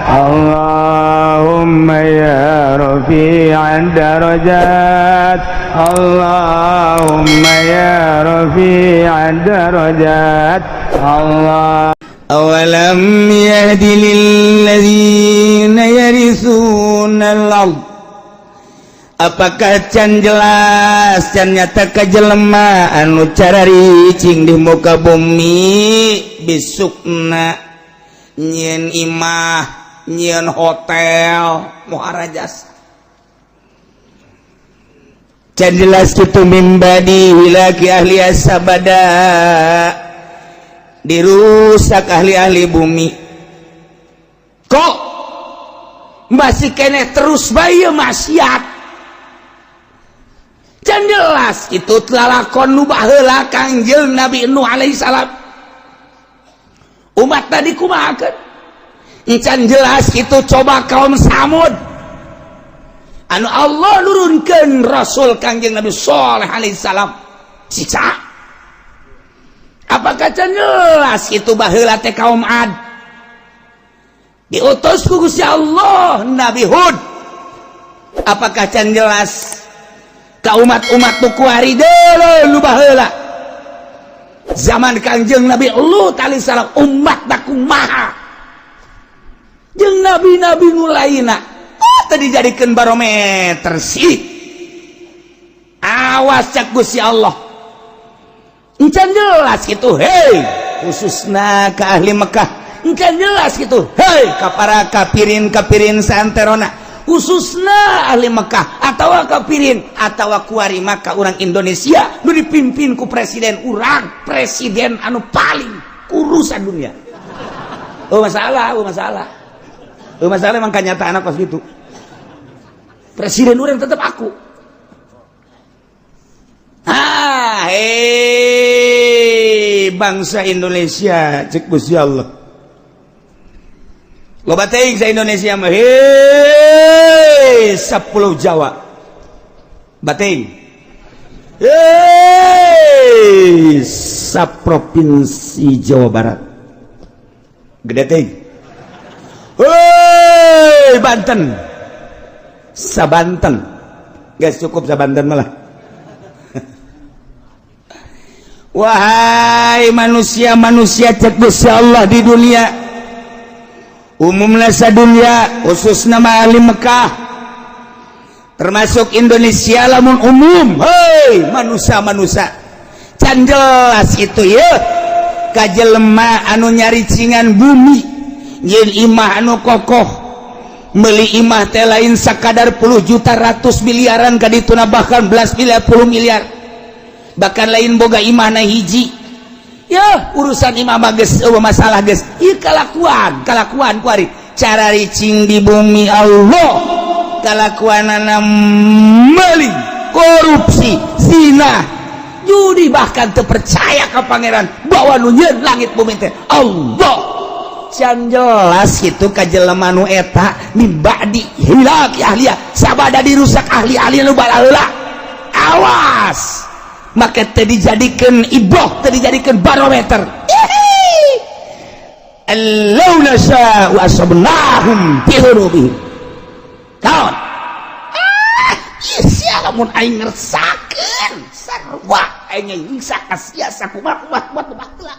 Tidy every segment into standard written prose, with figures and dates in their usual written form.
اللهم يا رفيع الدرجات، اللهم يا رفيع الدرجات، الله. أولم يهد للذين يرثون الأرض. Apakah can jelas, can nyata ka jelema anu cararicing di muka bumi, bisukna nyieun imah, nyieun hotel muara jasa? Can jelas kitu? من بعد إهلاك أهلها sabada dirusak ahli-ahli bumi, kok masih keneh terus bae maksiat? Can jelas itu lalakon nu baheula Kangjeng Nabi Nuh alaihissalam, umat tadi kumahakeun? Can jelas itu coba kaum Samud anu Allah nurunkeun Rasul Kangjeng Nabi Sholeh alaihissalam, siksa. Apakah can jelas itu baheula teh kaum Ad diutus ku Gusti Allah Nabi Hud? Apakah can jelas ka umat-umat nu kuari deuleu nu baheula zaman Kangjeng Nabi Lut alaihissalam, umat kumaha jeung nabi-nabi nu lainna? Oh, tadi dijadikeun barometer sih. Awas, cak Gusti Allah, encan jelas gitu. Hei, khususna ke ahli Mekah, encan jelas gitu. Hei, ka para kafirin kafirin saanterona, khususna ahli Mekah atau kafirin atau kuari maka orang Indonesia nu dipimpin ku presiden urang, presiden anu paling kurusan dunia. Oh masalah, oh masalah, oh masalah. Emang kenyataan apa gitu, presiden urang tetap aku. Ah, hei bangsa Indonesia, cek Gusti Allah, loba teuing sa Indonesia mah. Hei, 10 Jawa bating, hei, sa provinsi Jawa Barat gede teuing, hei, Banten, sa Banten. Guys, cukup sa Banten malah. Wahai manusia-manusia, cek Gusti Allah, di dunia umumnya dunia, khusus nama ahli Mekah termasuk Indonesia lamun umum. Hei manusia-manusia, can jelas itu ya ka jelema anu nyaricingan bumi, nyieun imah anu kokoh, meuli imah teh lain sakadar puluh juta, ratus miliaran kadituna, bahkan belas miliar, puluh miliar. Bahkan lain boga imah na hiji ya, urusan imah mah geus euweuh masalah geus. Ieu kalakuan kalakuan kuari cara ricing di bumi Allah, kalakuanana meuli, korupsi, zina, judi, bahkan terpercaya ke pangeran bahwa nu nyieun langit bumi teh Allah. Can jelas itu ka jelema nu eta? من بعد إهلاك أهلها sabada dirusak ahli-ahli nu baheula, awas, maka teu dijadikan iboh, teu dijadikan barometer. لو نشاء أصبناهم بذنوبهم. Naon? Ah, sia, lamun aing ngersakeun sarua aing nyiksa ka sia sakumaha kumaha kumaha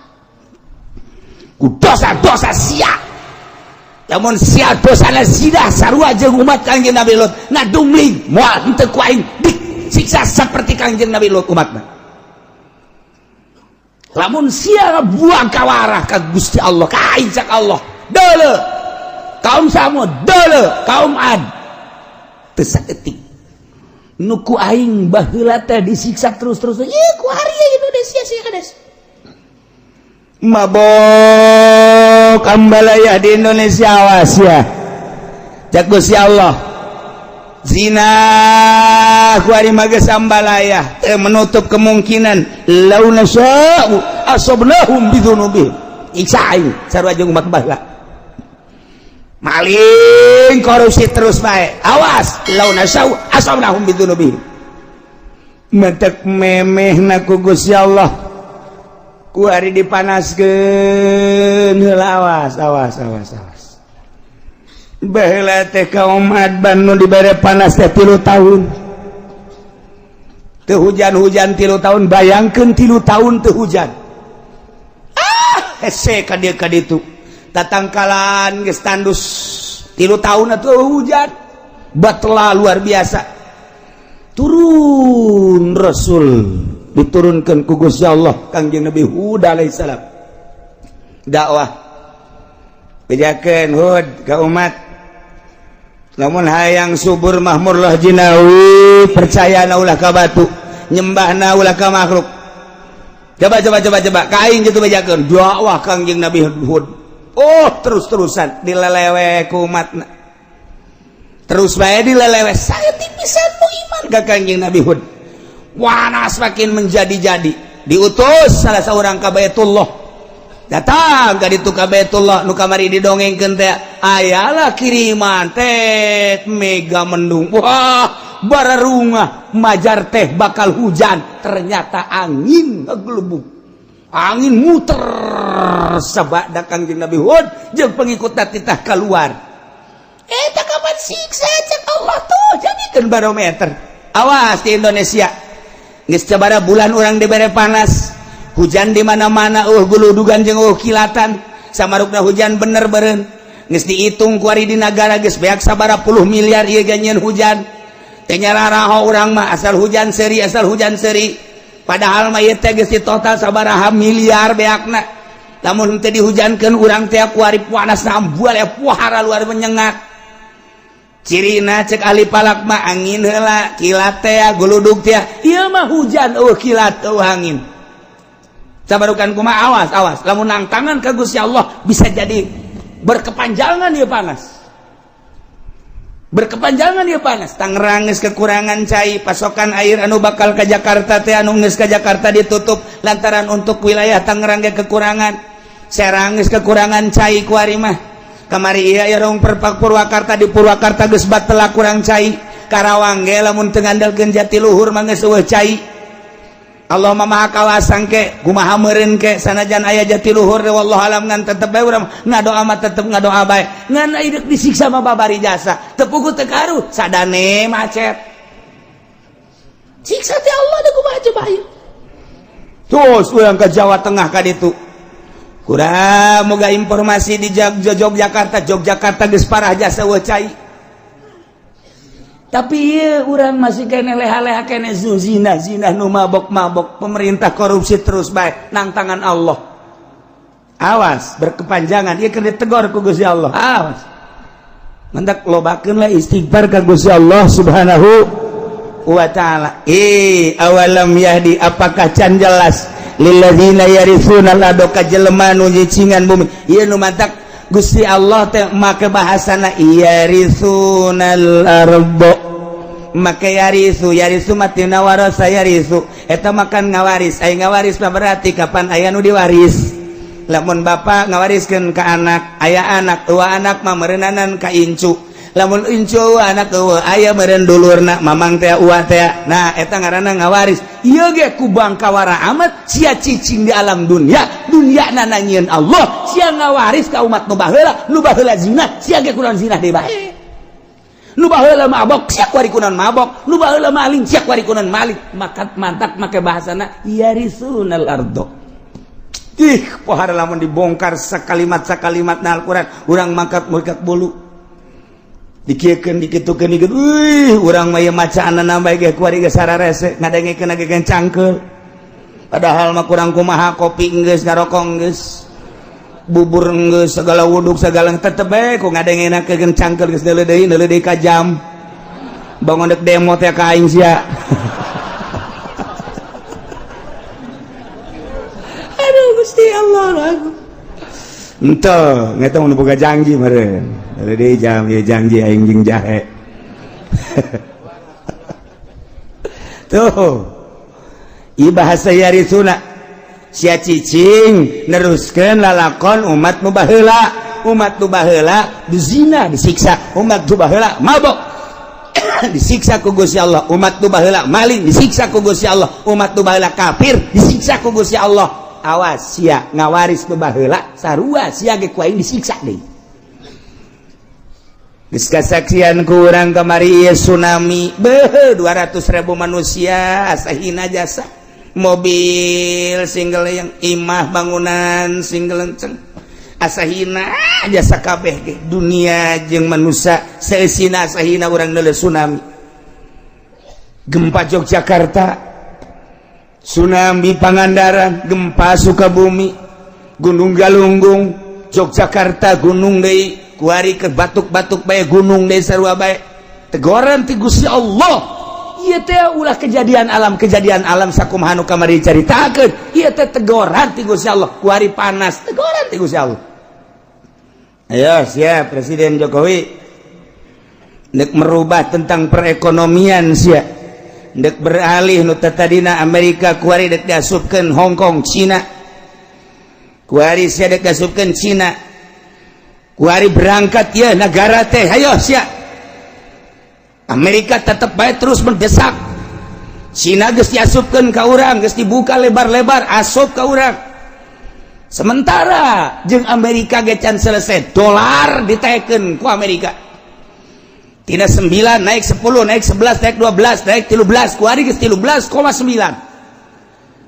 ku dosa-dosa sia. Lamun sia dosana zina sarua jeung umat Kangjeng Nabi Lut, ngadumling, moal henteu ku aing disiksa seperti Kangjeng Nabi Lut umatna. Lamun sia buang kawarah ka Gusti Allah, ka aing, cak Allah, deuleu kaum Samud, deuleu kaum Ad, teu saeutik nu ku aing baheula teh disiksa terus-terus. Ieu ku hari Indonesia sih kades mabok ambalaya di Indonesia. Awas ya, cak Gusti Allah, zina ku ari mah geus ambalaya, teu menutup kemungkinan. لو نشاء أصبناهم بذنوبهم. Iksa aing sarua jeung umat baheula, maling, korupsi terus bae, awas, لو نشاء أصبناهم بذنوبهم. Mentek memehna ku Gusti Allah ku ari dipanaskeun heula. Awas, awas, awas, awas. Baheula teh kaum Ad nu dibere panas teh 3 tahun. Teu hujan-hujan 3 tahun, bayangkeun 3 tahun teu hujan. Ah, hese ka dieu ka ditu. Tatangkalan geus tandus 3 tahun atuh hujan. Batla luar biasa. Turun Rasul diturunkan ku Gusti Allah Kangjeng Nabi Hud alaihissalam. Dakwah bejakeun Hud ka umat. Lamun hayang subur mahmurlah jinawi, percaya na ulah ka batu, nyembahna ulah ka makhluk. Coba coba coba coba ka aing kitu bejakeun dakwah Kangjeng Nabi Hud. Oh, terus-terusan dilelewe ku umatna. Terus bae dilelewe saya tipisan mu iman ka Kangjeng Nabi Hud. Wanas makin menjadi-jadi. Diutus salah seorang ka Baitullah. Datang ka ditu ka Baitullah nu kamari didongengkeun teh ayalah kiriman teh mega mendung. Wah, bararungah majar teh bakal hujan, ternyata angin ngegelebug. Angin muter sabada Kangjeng Nabi Hud jeung pengikutna titah keluar. Eta kapan siksa cek Allah tuh jadikeun barometer. Awas di Indonesia. Geus sabaraha bulan urang dibere panas, hujan di mana-mana, guludugan jeung kilatan, samarukna hujan bener beureun. Geus dihitung kuari di nagara geus beak sabaraha puluh miliar ieu ge nyieun hujan. Teh nyararaho urang mah asal hujan seuri, asal hujan seuri. Padahal mah ieu teh geus di total sabaraha miliar beakna. Lamun teu dihujankeun urang teh kuari panas nambual ya puhara luar menyengat. Cirina cek ahli falak mah angin heula, kilat teh guludug teh. Ieu mah hujan eueuh kilat eueuh angin. Sabarukan kumaha, awas awas lamun nangtangan ka Gusti Allah bisa jadi berkepanjangan ieu panas. Berkepanjangan ieu panas. Tangerang geus kekurangan cai, pasokan air anu bakal ke Jakarta teh anu geus ka Jakarta ditutup lantaran untuk wilayah Tangerang ge kekurangan. Serang geus kekurangan cai kuari mah. Kamari iya ya rong perpak Purwakarta, di Purwakarta geus batela kurang cai. Karawang ge lamun teu ngandalkeun Jatiluhur mah geus eueuh cai. Allah mah maha kawasang ke kumaha meureun ke sanajan aya Jatiluhur wallahu alam ngan tetep bae urang ngadoa mah tetep ngadoa bae. Ngan deuk disiksa mah babari jasa. Teu puguh teu karuh sadane macet. Siksa teh Allah deuk kumaha coba ieu. Terus urang ke Jawa Tengah ka ditu. Kurang moga informasi di Yogyakarta, Yogyakarta geus parah jasa eueuh cai. Tapi ieu urang masih kene leha-leha kene zina zina nu mabok-mabok, pemerintah korupsi terus bae nang tangan Allah. Awas berkepanjangan ieu keur ditegor ku Gusti Allah. Awas. Mantak lobakeun lah istighfar ka Gusti Allah Subhanahu wa taala. Eh, awalam yahdi, apakah can jelas lilladzina yarithuna al-ardha ka jelema nu nyicingan bumi. Ieu nu mantak Gusti Allah teh make bahasana yarithunal ardo. Make yarithu, yarithu matina warasa yarithu. Eta makan ngawaris, aya ngawaris mah berarti kapan aya nu diwaris. Lamun bapak ngawariskeun ka anak, aya anak, dua anak mah meureunnanan ka incu. Lamun incu anak eueuh aya meureun dulurna mamang teh uwa teh. Nah, eta ngaranna ngawaris. Ieu ge ku bangkawara amat sia cicing di alam dunia, dunia nyieun Allah, sia ngawaris ka umat nu baheula, nu baheula zina, sia ge kunaon zina deui bae. Nu baheula mabok, sia kuari kunaon mabok, nu baheula maling, sia kuari kunaon maling. Maka mantak make bahasana yarisunal ardo. Ih, pohara lamun dibongkar sakalimat sakalimat na Al-Qur'an, urang mangkat mangkat bulu. Dikieukeun dikitukeun dikit, wih, urang mah ieu macaanna bae ge kuari ge sararese, ngadengekeun ge cangkeul. Padahal mah kurang kumaha kopi geus, ngarokok geus, bubur geus, segala wuduk segala tetep bae ku ngadengekeun cangkeul geus neuleuh deui neuleuh deui ka jam. Bangun dek demo teh ka aing sia. Aduh Gusti Allah. Ente, ngeta mun boga janji meureun. Deui jam ieu janji aing jeung jahe. Tuh. Ieu bahasa yarisuna. Sia cicing neruskeun lalakon umat nu baheula. Umat nu baheula dizina disiksa, umat nu baheula mabok disiksa ku Gusti Allah, umat nu baheula maling disiksa ku Gusti Allah, umat nu baheula kafir disiksa ku Gusti Allah. Awas sia ngawaris nu baheula sarua sia ge ku aing disiksa deui. Geus kasaksian ku urang kamari ieu tsunami, beuh, 200.000 manusia asa hina jasa, mobil single yang imah bangunan single lenceng asa hina jasa kabeh ge dunia jeung manusia seusina. Asa hina urang neuleuh tsunami, gempa Yogyakarta, tsunami Pangandaran, gempa Sukabumi, Gunung Galunggung, Yogyakarta gunung deui, kuari ke batuk-batuk bae gunung deui, sarua bae. Tegoran ti Gusti Allah ieu teh, ulah kejadian alam, kejadian alam sakumaha nu kamari caritakeun ieu teh tegoran ti Gusti Allah. Kuari panas, tegoran ti Gusti Allah. Ayo siap, Presiden Jokowi nek merubah tentang perekonomian, sia dek beralih nu tadina Amerika, kuari dek diasupkeun Hong Kong, Cina. Kuari sia dek diasupkeun Cina. Kuari berangkat ya negara teh, ayo sia. Amerika tetap baik terus mendesak Cina, geus diasupkeun ka urang, geus dibuka lebar-lebar asup ka urang. Sementara jeung Amerika ge can selesai, dolar ditaekkeun ku Amerika tina 9 naik 10, naik 11, naik 12, naik 13. Kuari geus 13,9,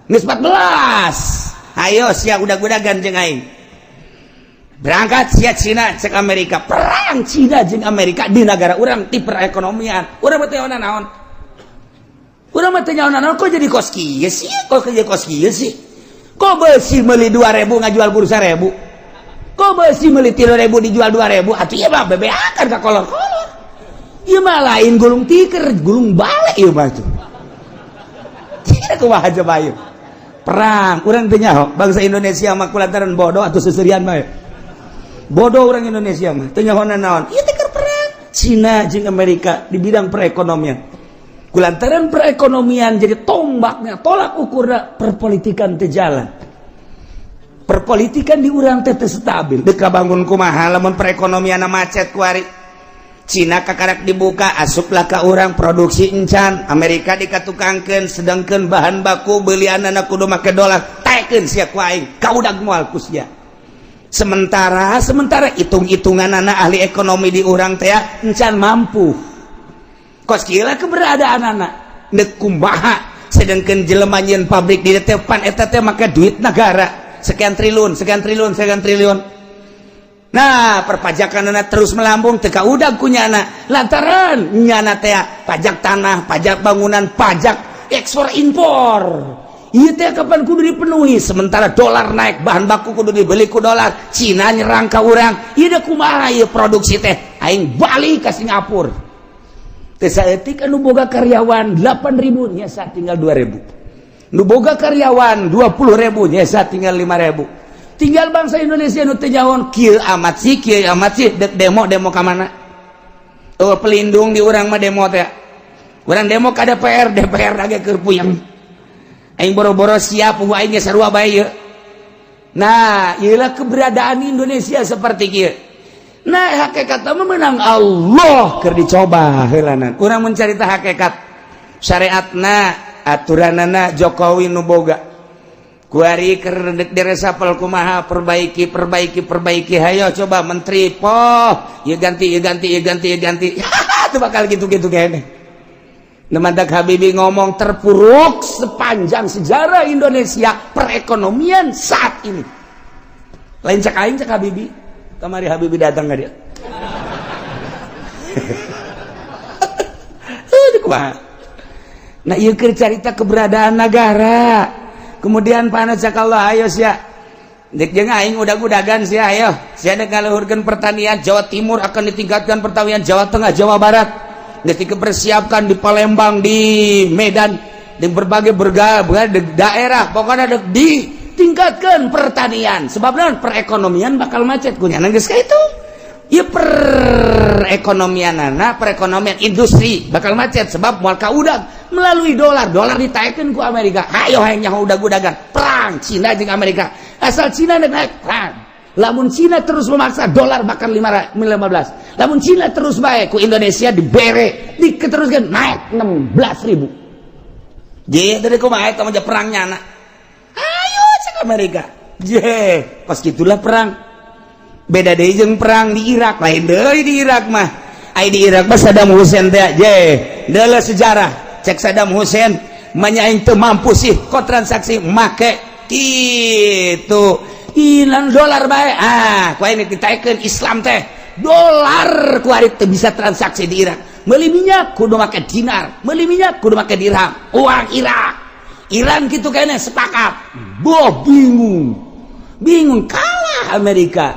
geus 14. Ayo sia udag-udagan jeung aing, berangkat sia Cina. Cek Amerika, perang Cina jeung Amerika di negara urang ti perekonomian. Urang mah teu naon, urang mah teu naon. Kok jadi kos kieu sih? Kok jadi kos kieu sih? Kok besi meuli 2000 ngajual bursa 1000? Kok besi meuli 3000 dijual 2000? Atuh ieu mah bebeakan ka kolor-kolor. Ieu mah lain gulung tiker, gulung balik ieu mah tuh. Tidak, kumaha coba ieu perang? Urang teu nyaho bangsa Indonesia mah kulantaran bodoh atau seserian mah bodoh. Orang Indonesia mah teu nyaho naon ieu teh perang Cina jeung Amerika di bidang perekonomian. Kulantaran perekonomian jadi tombaknya, tolak ukurna perpolitikan teu jalan, perpolitikan di urang teh teu stabil. Dek bangun kumaha lamun perekonomian macet? Kuari Cina kakarak dibuka, asuplah ke urang, produksi encan. Amerika dikatukangkeun, sedangkan bahan baku belian anak kudu make dolar. Taekeun sia ku aing, kaudag moal ku sia. Sementara sementara hitung-hitungan anak ahli ekonomi di urang teh encan mampu. Kos kieu keberadaan anak nek kumaha, sedangkan jelema nyieun pabrik di depan eta teh make duit negara sekian triliun, sekian triliun, sekian triliun. Nah, perpajakan anak terus melambung, teka udah kunyana lantaran nyana teh pajak tanah, pajak bangunan, pajak ekspor impor. Iya teh kapan kudu dipenuhi? Sementara dolar naik, bahan baku kudu dibeli ku dolar. Cina nyerang ka urang. Ieu kumaha ieu produksi teh? Aing balik ke Singapura. Teh saeutik, anu boga karyawan 8000 nyesa tinggal 2000. Nu boga karyawan 20.000 nyesa tinggal 5000. Tinggal bangsa Indonesia nu teu nyaho, kieu amat sih, kieu amat sih. Dek demo, demo ka mana? Oh, pelindung di urang mah demo teh. Urang demo ka DPR, DPR lagi keur puyeng. Aing boro-boro siap, aing ge sarua bae ieu. Nah, ieulah keberadaan Indonesia seperti kieu. Nah, hakikat mah menang Allah keur dicoba heulanan. Urang mencarita hakikat syariatna, aturanana Jokowi nu boga. Kuari keur diresapel kumaha? Perbaiki, perbaiki, perbaiki. Hayo coba menteri poh ya ganti, ya ganti, ya ganti, ya ganti. Itu bakal gitu-gitu kayaknya. Nemandak Habibie ngomong terpuruk sepanjang sejarah Indonesia perekonomian saat ini. Lain cak aing, cak Habibie. Kamari Habibie datang nggak dia? Kumaha? Nah, ieu keur carita keberadaan negara. Kemudian panas cak Allah, ayo sia. Dek jeung aing udag-udagan sia, ayo. Sia dek ngaluhurkeun pertanian Jawa Timur, akan ditingkatkan pertanian Jawa Tengah, Jawa Barat. Dek dipersiapkan di Palembang, di Medan, di berbagai berbagai daerah, pokoknya dek ditingkatkan pertanian. Sebab naon? Perekonomian bakal macet kunyana geus ka itu. Ya, perekonomian anak, perekonomian industri bakal macet sebab moal kaudag melalui dolar. Dolar ditaikkan ku Amerika. Hayo hayang nyaho udag-udagan perang Cina jeung Amerika. Asal Cina naik, perang. Lamun Cina terus memaksa, dolar bakal 15. Lamun Cina terus baik, ku Indonesia dibere diteruskan naik 16 ribu. Jadi dari kumaha eta mah perangnya anak? Ayo cek Amerika. Je, pas gitulah perang. Beda deui jeung perang di Irak, lain deui di Irak mah. Ai di Irak mah Saddam Hussein teh je deuleu sejarah. Cek Saddam Hussein, "Manya aing teu mampu sih kok transaksi make kitu hilang dolar bae." Ah, ku aing ditaekeun Islam teh dolar. Ku ari teu bisa transaksi di Irak, meuli minyak kudu make dinar, meuli minyak kudu make dirham, uang Irak. Iran gitu kayaknya sepakat. Boh, bingung bingung, kalah Amerika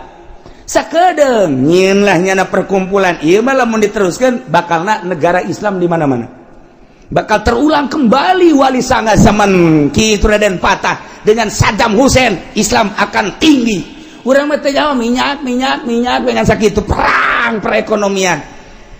sakedeng. Nyieun lah nyana perkumpulan. Ieu mah lamun diteruskan bakalna negara Islam di mana-mana, bakal terulang kembali Wali Sanga zaman Ki Raden Patah dengan Saddam Hussein. Islam akan tinggi. Urang mah teu jawab minyak, minyak, minyak dengan sakitu perang perekonomian.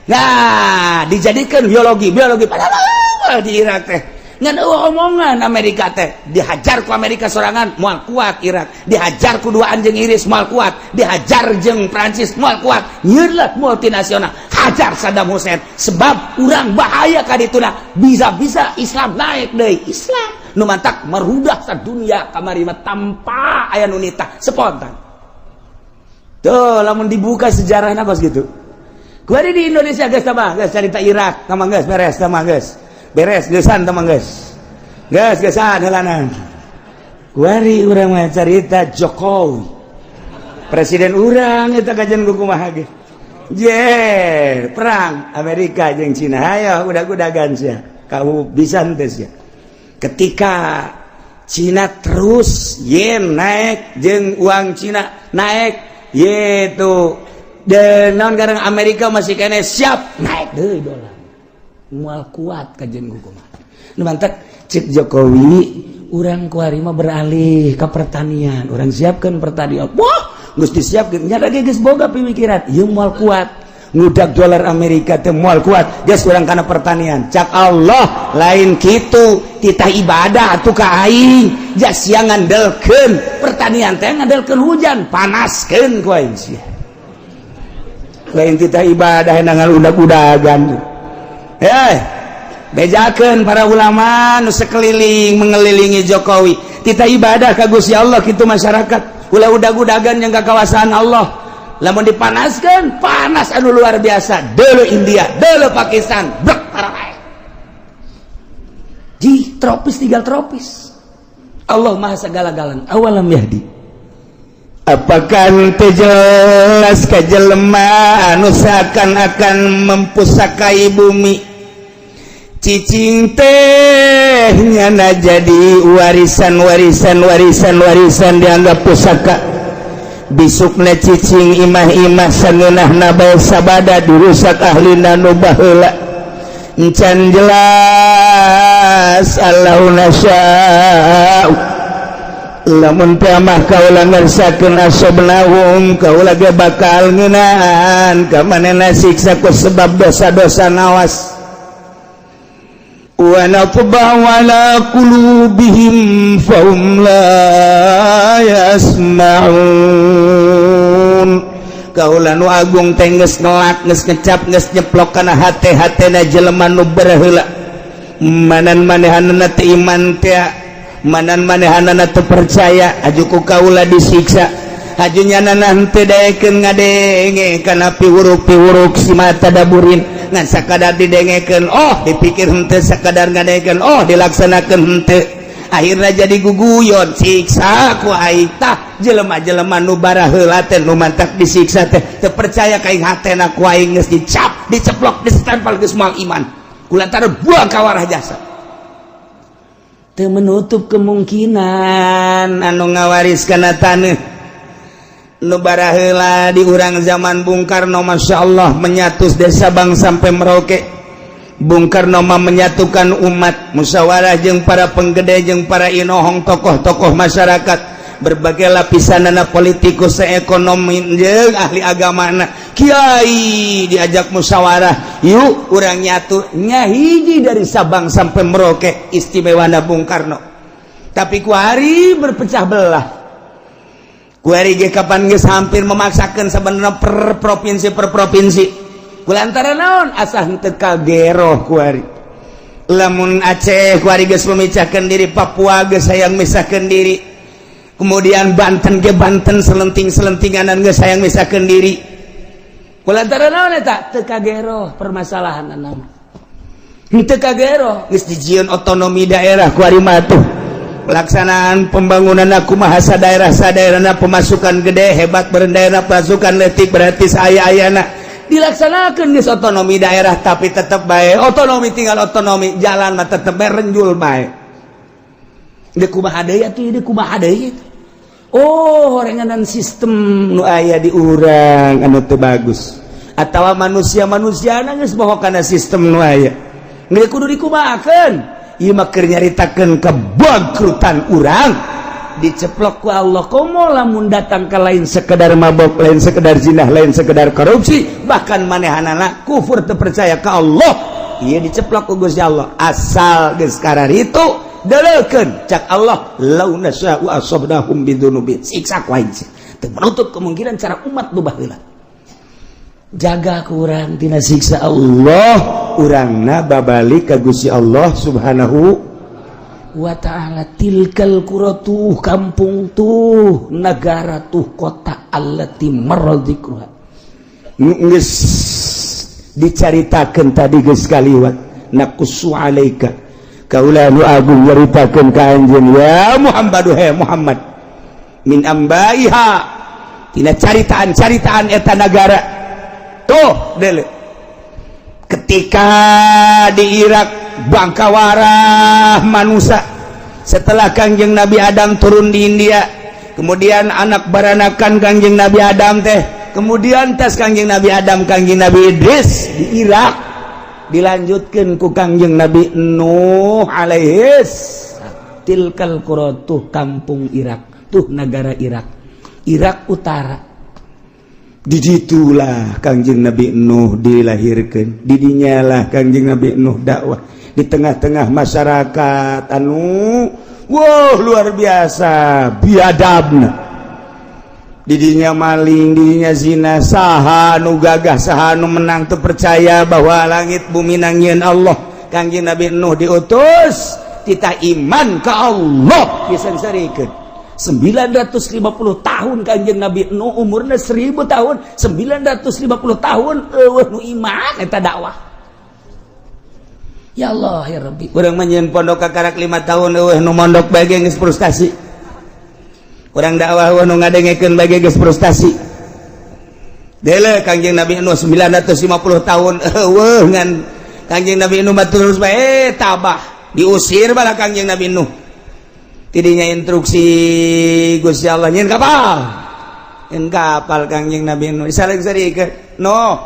Nah, dijadikan biologi biologi, padahal di Irak teh ngan eueuh omongan Amerika teh. Dihajar ku Amerika sorangan moal kuat Irak, dihajar ku dua anjing Inggris moal kuat, dihajar jeung Prancis moal kuat. Nyieun lah multinasional, hajar Saddam Hussein, sebab urang bahaya ka dituna, bisa-bisa Islam naik deui. Islam nu mantak merudah sadunia kamari mah tanpa aya nu nitah, spontan tuh. Lamun dibuka sejarahna kos gitu. Kuari di Indonesia geus tambah geus carita Irak tambah geus beres, tambah geus beres, geusan tambah geus geus geusan heulanan. Kuari urang mah carita Jokowi, presiden urang eta kajian kumaha ge je perang Amerika jeung Cina. Hayo udah-udagan sia, kau bisa henteu sia? Ketika Cina terus yen naik jeung uang Cina naik yaitu dan naon garang Amerika masih kene siap naik deui dolar, moal kuat kajian kumaha nu mantak cek Jokowi, urang kuari mah beralih ke pertanian, urang siapkan pertanian. Wah, geus disiapkeun nya ge geus boga pemikiran ieu moal kuat ngudak dolar Amerika teh, moal kuat, geus urang kana pertanian. Cak Allah, lain kitu, titah ibadah atuh ka aing, jas sia ngandelkeun pertanian teh ngandelkeun hujan, panaskeun ku aing sia. Lain titah ibadah udag-udagan. Eh, bejakeun para ulama nu sekeliling mengelilingi Jokowi, titah ibadah ka Gusti Allah kitu. Masyarakat ulah udag-udagan yang kawasaan Allah. Lamun dipanaskan, panas anu luar biasa. Dulu India, dulu Pakistan, brek para di tropis, tinggal tropis. Allah Maha segala-galana. Awalam yahdi, apakah teu jelas ka jelema anu seakan-akan mempusakai bumi? Cicing teh nyana jadi warisan, warisan, warisan, warisan, dianggap pusaka. Bisukna cicing imah-imah sangeunahna bae sabada dirusak ahlina nu baheula. Encan jelas allau nasya'u, lamun mah kaula ngersakeun, asobnahum, kaula ge bakal ngeunaan ka manehna siksa ku sebab dosa-dosa. Nawas, wa natba'u ala qulubihim fahum la yasma'un. Kaula nu agung teh geus ngelak, geus ngecap, geus nyeplok kana hate-hatena jelema nu baheula. Manan manehanana teu iman teh, manan manehanana teu percaya, aju ku kaula disiksa. Aju nyanana henteu daekeun ngadenge kana piwuruk-piwuruk si mata daburin, ngan sakadar didengekeun oh dipikir henteu, sakadar ngadengekeun oh dilaksanakeun henteu, akhirnya jadi guguyon, siksa ku aing. Tah, jelema-jelema nu baraheula teh nu mantak disiksa teh teu percaya ka aing, hatena ku aing geus dicap, diceplok, ditempel, geus moal iman, kulantaran buang ka warah jasa. Teu menutup kemungkinan anu ngawaris kana taneuh nu baraheula di urang zaman Bung Karno, Masya Allah, menyatu desa Bang sampai Merauke. Bung Karno mah menyatukan umat, musyawarah jeung para penggede, jeung para inohong, tokoh-tokoh masyarakat berbagai lapisan, anak politikus, ekonomi jeung ahli agama, kiai, diajak musyawarah, "Yuk, urang nyatu." Hiji dari Sabang sampai Merauke, istimewa Bung Karno. Tapi kuari berpecah belah. Kuari ge kapan geus hampir memaksakan sebenarnya per provinsi, per provinsi, kulantaran naon? Asa henteu kageroh kuari. Lamun Aceh kuari geus memecahkan diri, Papua geus hayang misahkan diri, kemudian Banten ke Banten selenting-selentinganan geus hayang misahkan diri. Kulantaran naon eta? Teu kagero permasalahan nama. Teu kagero geus dijieun otonomi daerah ku ari tuh. Pelaksanaan pembangunan aku bahasa daerah sadaerahna, pemasukan gede hebat daerah, pasukan letik berarti saya ayana dilaksanakan geus otonomi daerah, tapi tetap baik otonomi tinggal otonomi, jalan mah tetep bae renjul bae. Deuk kumaha deui atuh, deuk kumaha deui? Oh, horenganan sistem nu aya di urang anu teu bagus atawa manusia-manusia geus bohong kana sistem nu aya. Geus kudu dikumahakeun? Ieu mah keur nyaritakeun kebangkrutan urang diceplok ku Allah. Komo lamun datang ke lain sekedar mabok, lain sekedar zina, lain sekedar korupsi, bahkan manehanana kufur, teu percaya ka Allah, ieu diceplok ku Gusti Allah. Asal geus itu deleukeun, cak Allah, lau nasya'u asabnahum bidzunubihim, siksa ku aing. Teu menutup kemungkinan cara umat nu baheula jaga kurang tina siksa Allah, urangna babalik ka Gusti Allah Subhanahu wa ta'ala. Tilkal qura, tuh kampung, tuh negara, tuh kota, allati marra dzikruha, geus dicaritakeun tadi, geus kaliwat. Naqussu alaika, kaula nu agung nyaritakeun ka anjeun ya Muhammad, he Muhammad, min ambaiha, tina caritaan-caritaan eta nagara. Tuh dele, ketika di Irak bangkawarah manusia setelah Kangjeng Nabi Adam turun di India, kemudian anak baranakan Kangjeng Nabi Adam teh, kemudian tes Kangjeng Nabi Adam, Kangjeng Nabi Idris di Irak, dilanjutkan ku Kangjeng Nabi Nuh alaihis. Tilkal qura, tuh kampung Irak, tuh negara Irak, Irak Utara. Diditulah Kangjeng Nabi Nuh dilahirkan, didinyalah Kangjeng Nabi Nuh dakwah di tengah-tengah masyarakat anu wow luar biasa biadabna. Didinya maling, didinya zina, saha nu gagah, saha nu menang, tuh percaya bahwa langit bumi nangieun Allah. Kangjeng Nabi Nuh diutus, kita iman ke Allah disengsarikeun 950 tahun. Kanjeng Nabi Nuh umurnya 1000 tahun, 950 tahun eueuh nu iman eta dakwah. Ya Allah ya Rabbi, urang mah pondok kakarak 5 tahun, eueuh nu mondok bae geus frustasi. Urang dakwah, eueuh nu ngadengekeun bae geus frustasi. Dele Kanjeng Nabi Nuh 950 tahun eueuh, ngan Kanjeng Nabi Nuh mah terus bae tabah, diusir bala Kanjeng Nabi Nuh. Tidinya instruksi Gusti Allah, nyieun kapal, nyieun kapal. Kangjeng Nabi Nuh saling ke no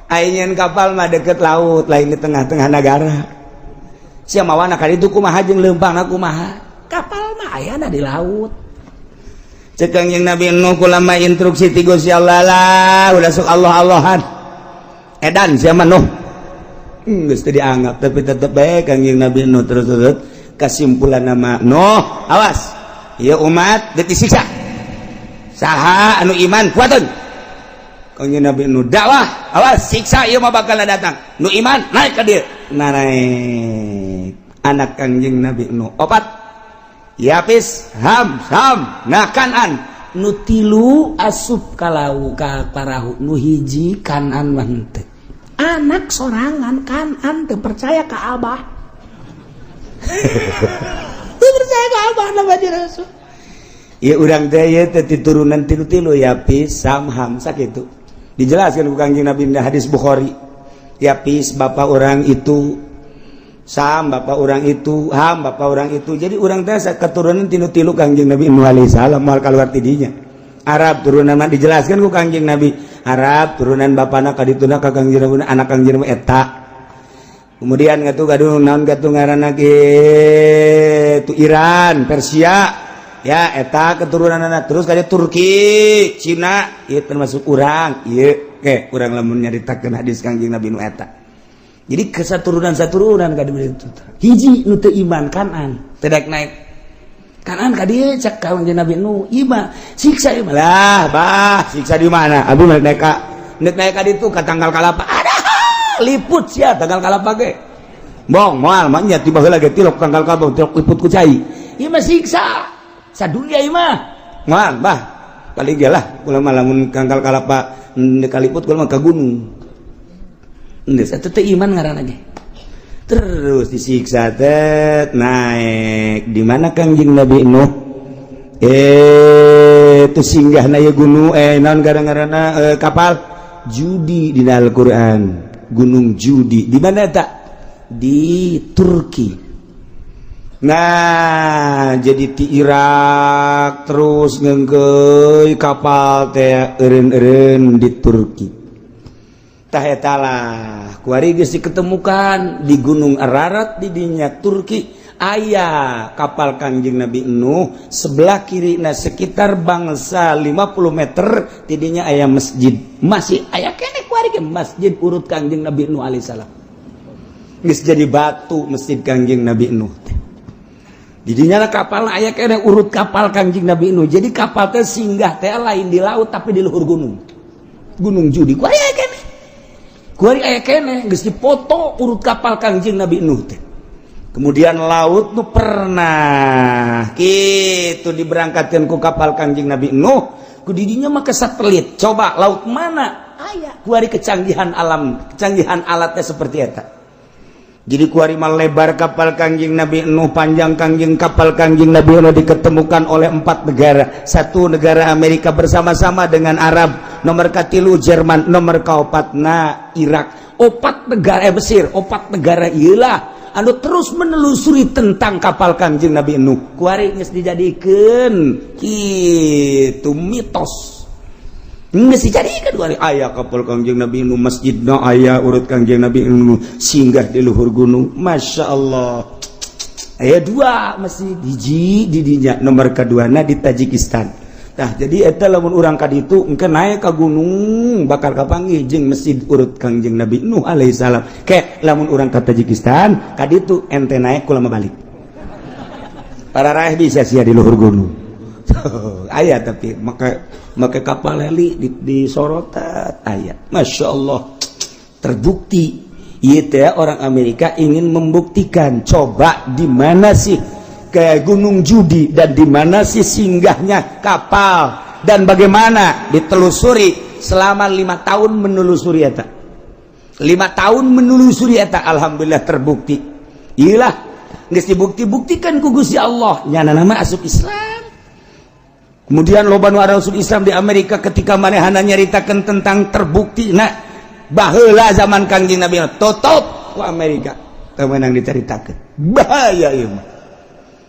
nyieun kapal mah deket laut, lain di tengah-tengah negara. Siapa mawana kali itu kumaha jeung leumpang kumaha, kapal mah ayana di laut. Cek Kangjeng Nabi Nuh, kulama instruksi ti Gusti Allah lah udah sok Allah Allahan edan siapa Nuh, geus teu dianggap, tapi tetep bae Kangjeng Nabi Nuh terus terus. Kesimpulan nama Nuh, awas ya umat, deuk disiksa, saha anu iman kuatun. Kangjeng Nabi Nuh dakwah, awas siksa ieu mah bakal datang, nu iman naik ka dieu. Nah, naik anak Kangjeng Nabi Nuh opat, Yapis, Ham, Sam, nah Kanan. Nu tilu asup kalau ka parahu, nu hiji Kanan mah henteu. Anak sorangan Kanan teu percaya ka abah, teu percaya ka abah nama Rasul. Ya urang teh ieu teh turunan tilu-tilu, Yapis, Sam, Ham, sakitu. Dijelaskan ku Kangjeng Nabi di hadis Bukhari. Yapis bapak orang itu, Sam bapak orang itu, Ham bapak orang itu. Jadi urang teh keturunan tilu-tilu Kangjeng Nabi Nuh alaihi salam, moal keluar tidinya. Arab turunan mah dijelaskan ku Kangjeng Nabi. Arab turunan bapana kadituna ka Kangjeng Nabi, anak Kangjeng Nabi eta. Kemudian ngatu gaduh naon gatuh ngaranna kitu, Iran, Persia ya, eta keturunan anak. Terus kayak Turki, Cina, ieu termasuk urang ieu ke urang lamun nyaritakeun hadis Kangjeng Nabi nu eta. Jadi kesaturunan saturunan ka itu hiji nu teu iman, Kanan, teu daek naik Kanan ka dieu. Cek Kangjeng Nabi nu iman, siksa ieu lah bah, siksa di mana? Abi mah naik ka naik naik ka ditu ka tanggal kalapa, ada liput sia tanggal kalapa ge bong moal mah nya tiba heula ge tilok tanggal kalapa, tilok liput ku cai, ieu mah siksa sadunia ieu mah moal bah. Paling ge lah kula mah lamun tanggal kalapa. Kaliput kula mah ka gunung. Geus eta teh iman ngaranna ge. Terus disiksa teh naik di mana Kangjeng Nabi Nuh? Itu singgah na gunung, naon gara-garana, kapal Judi di Al-Qur'an, Gunung Judi. Di mana tak? Di Turki. Nah, jadi di Irak terus ngengkeuy kapal teh eureun-eureun di Turki. Tah, eta lah kuari geus diketemukan di Gunung Ararat di dinya Turki, aya kapal Kangjeng Nabi Nuh sebelah kiri. Nah, sekitar bangsa 50 meter tidinya aya masjid, masih aya keneh kuari ke masjid urut Kangjeng Nabi Nuh alaihissalam. Geus jadi batu masjid Kangjeng Nabi Nuh teh. Didinya lah kapal aya keneh urut kapal Kangjeng Nabi Nuh. Jadi kapal teh singgah teh lain di laut, tapi di luhur gunung, Gunung Judi. Kuari aya keneh, kuari aya keneh, geus dipoto urut kapal Kangjeng Nabi Nuh teh. Kemudian laut nu pernah gitu diberangkatkan ku kapal Kangjeng Nabi Nuh, ku didinya mah ke satelit, coba laut mana aya. Kuari kecanggihan alam, kecanggihan alatnya seperti eta. Jadi kuari mah lebar kapal Kangjeng Nabi Nuh, panjang kangjeng kapal Kangjeng Nabi Nuh, diketemukan oleh empat negara. Satu negara Amerika bersama-sama dengan Arab, nomor katilu Jerman, nomor kaopatna Irak. Opat negara, Mesir, opat negara iyalah anu terus menelusuri tentang kapal Kangjeng Nabi Nuh. Kuari geus dijadikeun kitu mitos, geus dijadikeun. Kuari aya kapal Kangjeng Nabi Nuh, masjidna aya urut Kangjeng Nabi Nuh singgah di luhur gunung. Masya Allah, aya dua masjid, hiji di dinya, nomor keduana di Tajikistan. Nah, jadi eta lamun urang ka ditu engke naik ka gunung bakal kapanggih jeung masjid urut Kangjeng Nabi Nuh alaihissalam. Ke lamun urang ka Tajikistan ka ditu, ente naik, kula mah balik. Para raih bisa sia di luhur gunung. Aya, tapi make make kapal heli di sorotan aya. Masya Allah, terbukti. Ieu teh orang Amerika ingin membuktikan, coba di mana sih ke Gunung Judi dan di mana sih singgahnya kapal dan bagaimana ditelusuri selama 5 tahun menelusuri eta, 5 tahun menelusuri eta. Alhamdulillah, terbukti. Iyalah, geus dibukti-buktikan ku Gusti Allah, nyana nama asup Islam. Kemudian loba nu asup Islam di Amerika ketika manehana nyaritakeun tentang terbukti. Nah, baheula zaman Kangjeng Nabi, tutup ku Amerika, teu meunang dicaritakeun, bahaya ieu mah.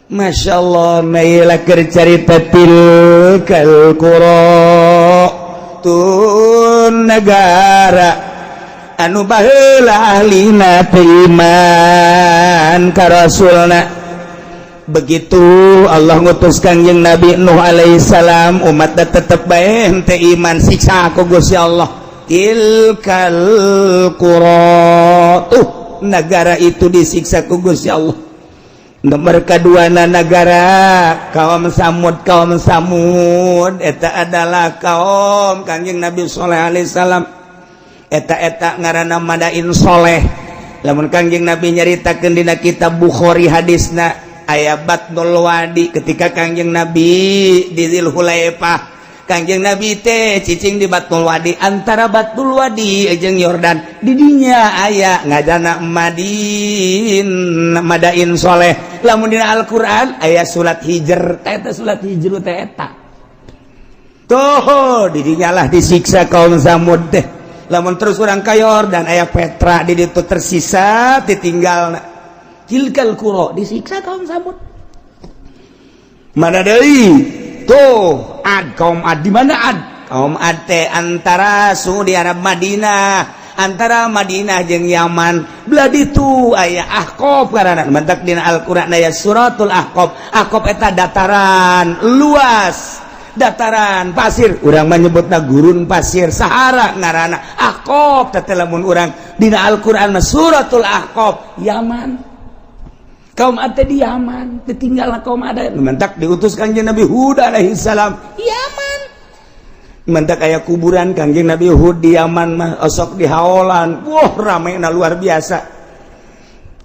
Masya Allah, naila keur carita tilkal qura, tun negara anu baheula ahlina teu iman ka rasulna. Begitu Allah ngutus Kangjeng Nabi Nuh alaihissalam, umat tetep bae henteu iman, siksa ku Gusti Allah. Tilkal qura, tuh negara itu disiksa ku Gusti Allah. Nomor kedua negara kaum Samud. Kaum Samud eta adalah kaum Kangjeng Nabi Sholeh alaihissalam. Eta-eta ngaranna Madain Soleh. Lamun Kangjeng Nabi nyaritakeun dina kitab Bukhari, hadisna aya Batnul Wadi. Ketika Kangjeng Nabi di Dzulhulaifah, Kangjeng Nabi teh cicing di Batnul Wadi, antara Batnul Wadi jeung Yordan. Didinya aya ngajana Madin, Madain Soleh. Lamun dina Al-Qur'an aya surat Hijr, eta surat Hijr teh eta tuh. Didinya lah disiksa kaum Samud teh. Lamun terus urang ka Yordan, aya Petra di ditu, tersisa ditinggal. Tilkal qura, disiksa kaum Samud. Mana deui tuh? Ad, kaum Ad. Di mana Ad? Kaum Ad teh antara Saudi Arab, Madinah, antara Madinah jeung Yaman belah ditu aya Ahqaf karana. Mentak dina Al-Qur'an aya suratul Ahqaf. Ahqaf eta dataran luas, dataran pasir, urang menyebutna gurun pasir, Sahara ngaranna. Ahqaf teh lamun urang dina Al-Qur'an mah suratul Ahqaf, Yaman. Kaum Ad di Yaman ditinggal. Kaum Ad mentak diutus Kangjeng Nabi Hud alaihi salam, Yaman. Mentak aya kuburan Kangjeng Nabi Hud di Yaman mah, osok di haolan. Wah, rame na luar biasa.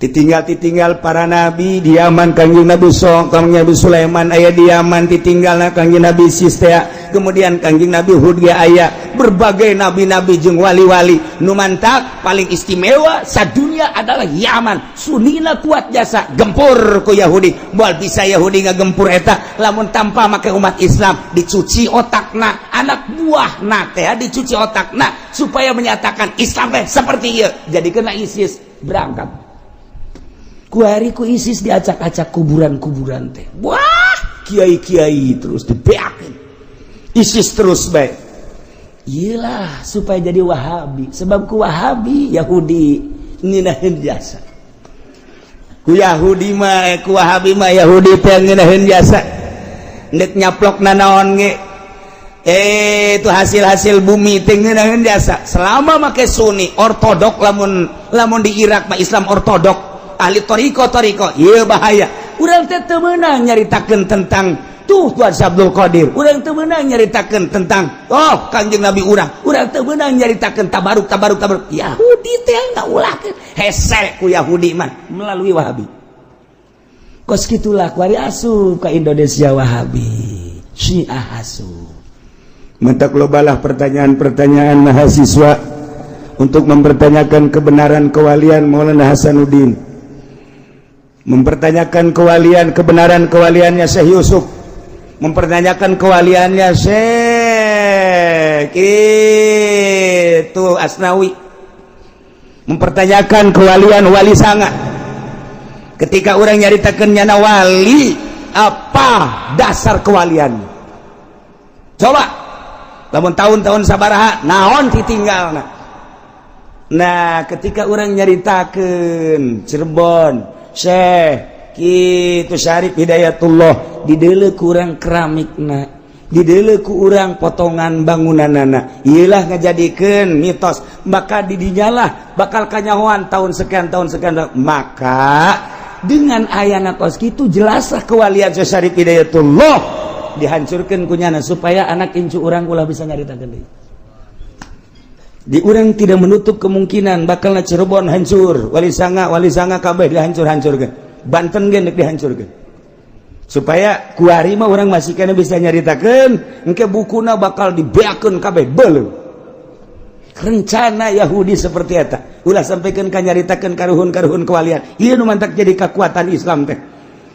Ditinggal ditinggal para nabi di Yaman. Kangjeng Nabi so Kangjeng Nabi Sulaiman aya di Yaman, ditinggal Kangjeng Nabi Sistea, kemudian Kangjeng Nabi Hud ge aya, berbagai nabi-nabi jeung wali-wali. Nu mantak paling istimewa sadunia adalah Yaman. Sunina kuat jasa gempur ku Yahudi. Moal bisa Yahudi ngagempur eta lamun tanpa make umat Islam. Dicuci otakna, anak buahna teh dicuci otakna supaya menyatakan Islam teh seperti ieu. Jadi kena ISIS berangkat kuari ku ISIS, diacak-acak kuburan-kuburan teh. Wah, kiai-kiai terus dibeakin ISIS terus baik. Iyalah, supaya jadi Wahabi, sebab ku Wahabi Yahudi ngeunaheun jasa. Ku Yahudi mah ku Wahabi mah Yahudi teh ngeunaheun jasa. Ndek nyaplok nanaon ge, itu hasil-hasil bumi teh ngeunaheun jasa selama make Sunni ortodok. Lamun lamun di Irak mah Islam ortodok, ahli toriko toriko. Iya, bahaya. Urang teh teu meunang nyaritakeun tentang tuh Tuhan Abdul Qadir, urang teu meunang nyaritakeun tentang, oh, Kanjeng Nabi urang, urang teu meunang nyaritakeun tabaruk tabaruk tabaruk. Yahudi teh ngaulahkeun, hese ku Yahudi mah melalui Wahabi. Kos kitulah kuari asup ka Indonesia Wahabi, Syiah asup. Mentak lobalah pertanyaan-pertanyaan mahasiswa untuk mempertanyakan kebenaran kewalian Maulana Hasanuddin, mempertanyakan kewalian, kebenaran kewaliannya Syekh Yusuf, mempertanyakan kewaliannya Syekh itu Asnawi, mempertanyakan kewalian Wali Sanga. Ketika orang nyaritakan nyana wali, apa dasar kewalian? Coba lamun tahun-tahun sabaraha, naon ditinggal? Nah, ketika orang nyaritakan Cirebon, Syekh kitu Syarif Hidayatullah, dideuleu ku urang keramikna, dideuleu ku urang potongan bangunanana, iyalah ngajadikeun mitos. Maka didinyalah bakal kanyahoan tahun sekian, tahun sekian. Maka dengan ayana kos kitu, jelaslah kewalian Syekh Syarif Hidayatullah dihancurkan kunyana supaya anak incu urang ulah bisa nyaritakeun deui. Di urang tidak menutup kemungkinan bakal Cirebon hancur, Wali Sanga, Wali Sanga kabeh dihancur-hancurkan, Banten ge dihancurkan, supaya kuari mah urang masih kena bisa nyaritakeun. Engke bukuna bakal dibeakeun kabeh, beuleum. Rencana Yahudi seperti eta, ulah sampaikan ka nyaritakeun karuhun-karuhun kewalian. Ieu nu mantak jadi kekuatan Islam teh,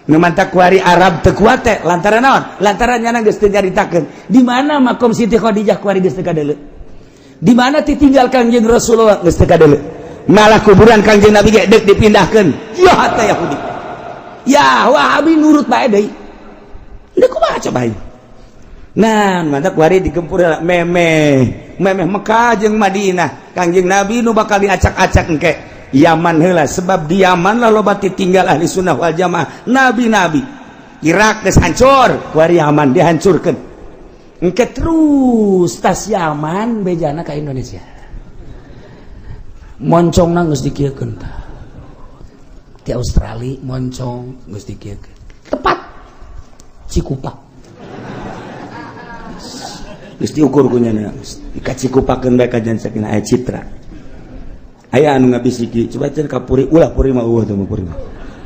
nu mantak kuari Arab teu kuat teh lantaran naon? Lantaran nyana geus teu nyaritakeun di mana makom Siti Khadijah. Kuari geus teu kadeuleu di mana ditinggal Kangjeng Rasulullah, geus teu kadeuleu. Malah kuburan Kangjeng Nabi ge deuk dipindahkeun. Ya teh Yahudi, ya Wahabi nurut bae deui. Deuk kumaha coba? Nah, mantak kuari digempur memeh memeh Mekah jeung Madinah, Kangjeng Nabi nu bakal diacak-acak engke. Yaman heula, sebab di Yaman lah loba tinggal ahli sunnah wal jamaah, nabi-nabi. Irak geus hancur, kuari Yaman dihancurkeun. Engke terus tas Yaman bejana ka Indonesia, moncongna geus dikieukeun tah. Di Australia moncong geus dikieukeun, tepat Cikupa Geus diukur ku nyana, dikacikupakeun bae kajian sakinah. Aya citra, aya anu ngabisiki, coba cenah ka Puri. Ulah, Puri mah eueuh teh mah. Puri mah,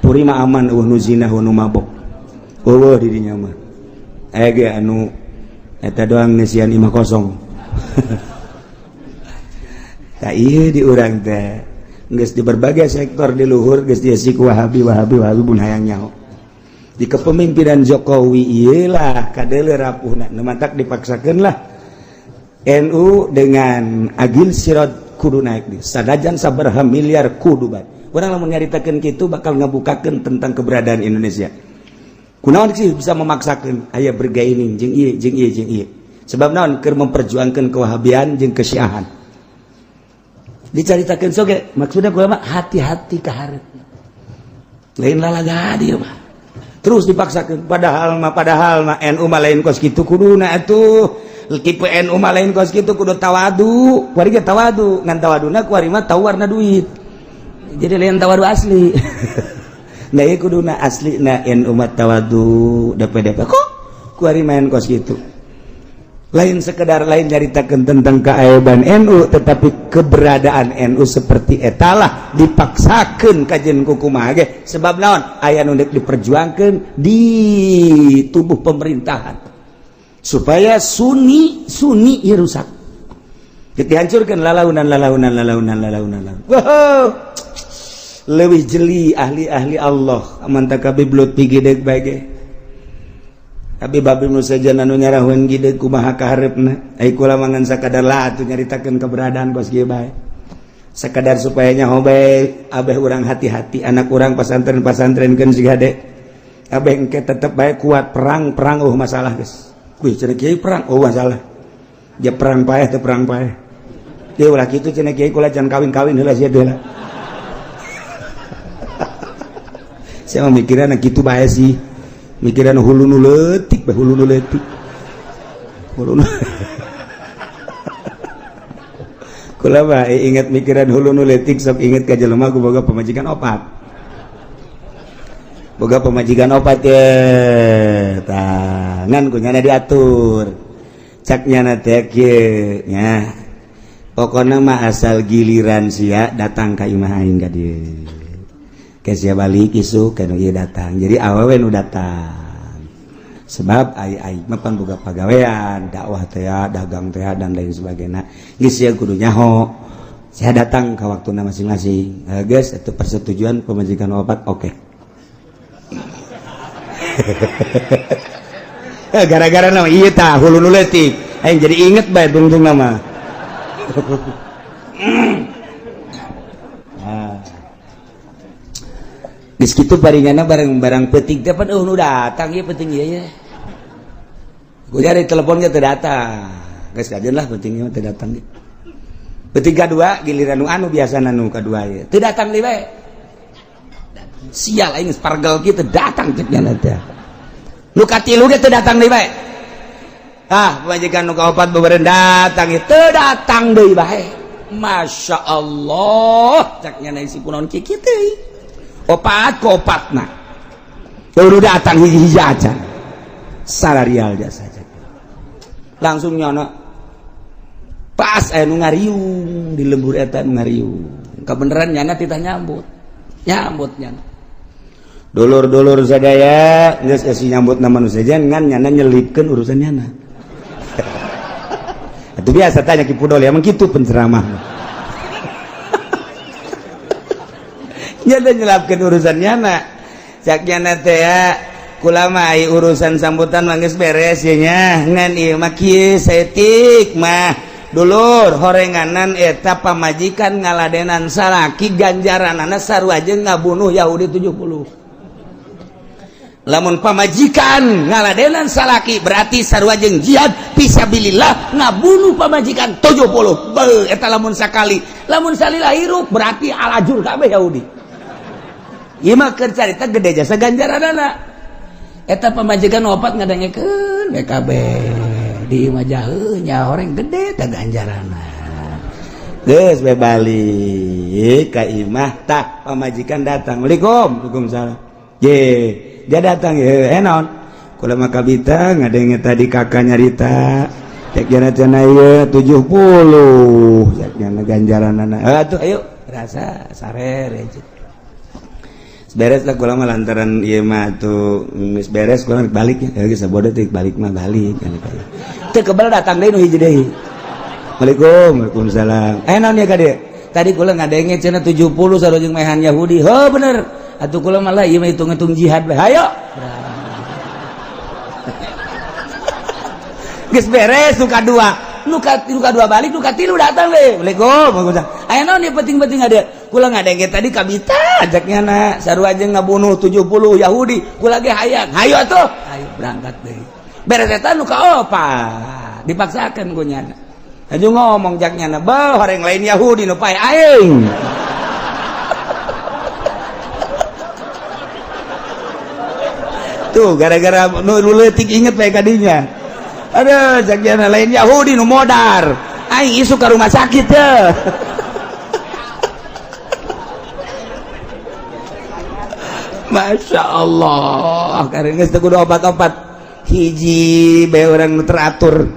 Puri mah aman, eueuh nu zina, eueuh nu mabok, eueuh di dinya mah. Aya ge anu eta doang, ngeusian imah kosong. Tak, iya, di urang teh geus di berbagai sektor di luhur geus diisi ku Wahabi, Wahabi, Wahabi. Pun hayang nyaho di kepemimpinan Jokowi iyalah kadeuleu rapuhna. Nu mantak dipaksakeun lah NU dengan Agil Siroj kudu naik di sanajan sabaraha miliar kudu bae. Urang lamun nyaritakeun kitu bakal ngabukakeun tentang keberadaan Indonesia. Kunaon sih bisa memaksakeun aya bergaining jeung ieu jeung ieu jeung ieu? Sebab naon? Keur memperjuangkan kewahabian jeung kesyiahan dicaritakeun soge. Maksudnya gua mah hati-hati ka hareup, lain lalaga dia mah terus dipaksakan. Padahal mah NU mah lain kos kitu kuduna atuh. Tipe NU mah lain kos kitu, kudu tawadu. Kuari ge tawadu, ngan tawaduna kuari mah tahu warna duit, jadi lain tawadu asli. Nah, ieu kuduna asli na NU mah tawadu DPDP, kok kuari main kos kitu. Lain sekedar lain nyaritakeun tentang keaiban NU, tetapi keberadaan NU seperti etalah dipaksakeun kajen ku kumaha ge, sebab naon, aya nu deuk diperjuangkeun di tubuh pemerintahan supaya Sunni Sunni ieu rusak, dihancurkan lalaunan lalaunan lalaunan lalaunan lalaunan. Wow, leuwih jeli ahli-ahli Allah aman kabib Lutfi gideg bae ge. Habib Habib nu sejen anu nyarahun gideg kumaha kaharepna. Ai kula mah ngan sakadar lah atuh nyaritakeun keberadaan kos kieu bae. Sakadar supaya nyaho bae, abeh urang hati-hati anak urang pasantren-pasantrenkeun siga hade. Abeh engke tetep bae kuat perang-perang, oh masalah geus. Kuy cenah kiai perang, oh masalah. Ja perang paeh teu perang paeh. Dia ulah kitu cenah kiai, kula jangan kawin-kawin heula sia heula. Saya mah mikiran kitu bae sih. Mikiran hulu nu leutik bae, hulu nu leutik. Hulu nu kula mah inget mikiran hulu nu leutik, sok inget ka jelema ku boga pamajikan opat. Boga pamajikan opat ye. Tah, ngan ku nyana diatur. Cak nyana teh kieu nya. Pokona mah asal giliran sia datang ka imah aing ka dieu. Ke sia balik isuk ka nu ieu datang. Jadi awewe nu datang. Sebab ai ai mah pan boga pagawean, dakwah teh, dagang teh dan lain sebagainya. Geus sia kudu nyaho. Saya datang ke waktuna masing-masing. Geus itu persetujuan pemajikan opat, oke. Okay. Gara-gara nama ieu tah hulu nu leutik. Aing jadi inget bae tungtung nama. Nah. Geus kitu paringana barang-barang peuting teh pan eueuh nu datang ieu peuting ieu ye. Gua cari teleponnya teu datang. Geus kajeun lah peuting ieu teu datang ge. Peuting kadua giliran nu anu biasana nu kadua ieu. Teu datang deui bae. Sial aing geus pargel kieu teu datang cek nya teh. Nu katilu ge teu datang deui bae. Ah, pamajikan nu kaopat beureun datang ieu teu datang deui bae. Masya Allah, cek nya si kunaon kieu teh. Opat ke opatna. Baru datang hiji-hiji aja. Salarial jasa saja. Langsung nyono. Pas aya nu ngariung di lembur eta nu ngariung. Kabeneran nyana titah nyambut. Nyambut nyana. Dulur-dulur sadaya geus esi nyambut nama nu sejen ngan nyana nyelipkeun urusan nyana. Itu biasa tanya Ki Pudol ya, emang kitu penceramah. Nyana nyelapkeun urusan nyana. Cak nyana teh ya, kula mah ai urusan sambutan mah geus beres ye nya. Ngan ieu mah kieu saeutik mah. Dulur horenganan eta pamajikan ngaladenan salaki ganjaranana sarua jeung ngabunuh Yahudi 70. Lamun pamajikan ngaladenan salaki berarti sarua jeung jihad fisabilillah ngabunuh pamajikan 70. Beuh eta lamun sakali, lamun salila hirup berarti alajur kabeh Yahudi. Ieu mah keur carita gede jasa ganjaranana. Eta pamajikan opat ngadengekeun we kabeh. Di imah jauh nya horeng gede teh ganjaranana. Geus we balik ka imah tah pamajikan datang. Waalaikum, waalaikumsalam. Ye, dia datang ye, naon? Kula mah kabita ngadenge tadi kakak nyarita. Cek jana cenah ieu 70. Cek jana ganjaranana. Atuh ayo rasa sare cek. Beres lah kula mah lantaran ieu mah atuh geus beres kula balik ya. Geus sabodo teh balik mah balik. Teu kebel datang deui nu hiji deui. Waalaikum, waalaikumsalam. Naon ya ka dieu? Tadi kula ngadenge cenah 70 sarua jeung mehan Yahudi. Heuh bener. Atuh kula malah ieu mah hitung-hitung jihad bae. Hayo. Geus beres nu kadua. Nu kadua balik, nu katilu datang deui. Waalaikum, waalaikumsalam. Aya naon ieu penting-penting ada? Kula ngadenge tadi kabita ajaknya na sarua jeung ngabunuh 70 Yahudi. Kula ge hayang. Hayo atuh. Hayo berangkat deui. Beres eta nu kaopat. Dipaksakeun ku nyana. Aju ngomong jak nyana, "Beuh, horeng lain Yahudi nu pae aing." Tuh gara-gara nu leutik inget bae kadinya. Aduh, jak nyana lain Yahudi nu modar. Aing isuk ka rumah sakit teh. Masya Allah, karena geus teu kudu obat-obat. Hiji bae urang nu teratur.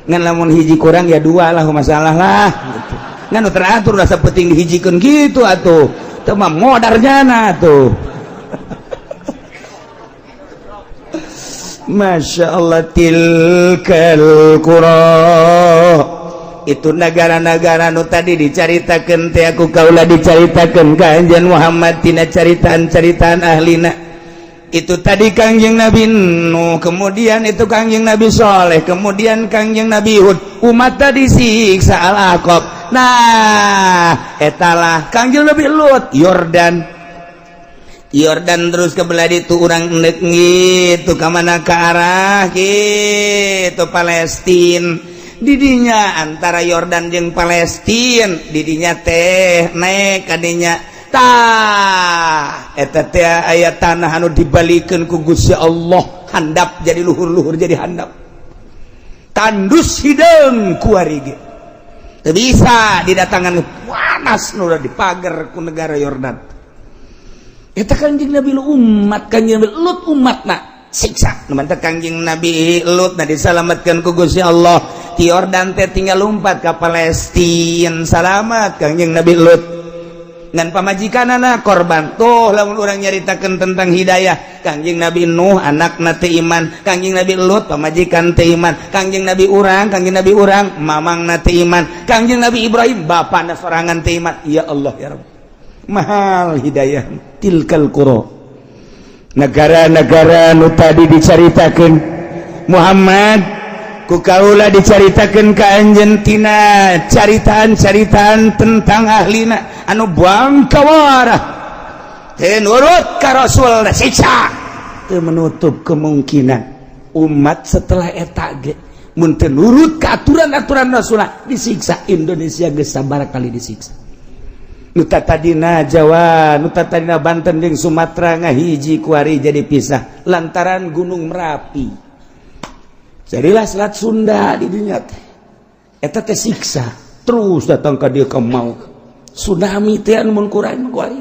Ngan lamun hiji kurang ya dua lah, masalah lah gitu. Ngan nu teratur rasa penting dihijikeun gitu atuh. Teu mah modarnya tuh. Masya Allah, tilkal qura, itu negara-negara nu tadi dicaritakeun teh aku kaula, dicaritakeun ka Anjeun Muhammad tina caritaan-caritaan ahlina. Itu tadi Kangjeng Nabi Nuh, kemudian itu Kangjeng Nabi Soleh, kemudian Kangjeng Nabi Hud, umat tadi siksa Al-Aqab. Nah, etalah Kangjeng Nabi Lut, Yordan. Yordan terus ke belah itu urang endek gitu ka mana, ke arah gitu Palestin. Didinya antara Yordan jeung Palestin didinya teh naik kadinya. Tah, eta teh aya tanah anu dibalikeun ku Gusti Allah handap, jadi luhur-luhur, jadi handap, tandus hideung kuari ge teu bisa didatangan, panas nu dipagar ku negara Yordan. Eta Kanjeng Nabi Lut, umat Kanjeng Nabi Lut, umatna siksa. Nu mantep Kanjeng Nabi Lut na disalamatkan ku Gusti Allah ti Yordan teh, tinggal lompat ka Palestina, salamat Kanjeng Nabi Lut ngan pamajikanana korban. Tuh, lamun urang nyaritakeun tentang hidayah, Kanjeng Nabi Nuh anakna teu iman, Kanjeng Nabi Lut pamajikan teu iman, Kanjeng Nabi urang, Kanjeng Nabi urang mamangna teu iman, Kanjeng Nabi Ibrahim bapana sorangan teu iman. Ya Allah, ya Rabb, mahal hidayah. Tilkal qura, negara-negara nu tadi dicaritakeun Muhammad ku kaula, dicaritakeun ka anjeun tina caritaan-caritaan tentang ahlina anu bangkawarah teu nurut ka Rasul, siksa. Teu menutup kemungkinan umat setelah eta ge mun teu nurut ka aturan-aturan Rasul disiksa. Indonesia geus sabaraha kali disiksa. Nu tadina Jawa, nu tadina Banten jeung Sumatera ngahiji, kuari jadi pisah lantaran Gunung Merapi, jadilah Selat Sunda di dunia teh. Eta teh siksa terus datang ka dieu, ka mau tsunami teh anu mun kurang kuari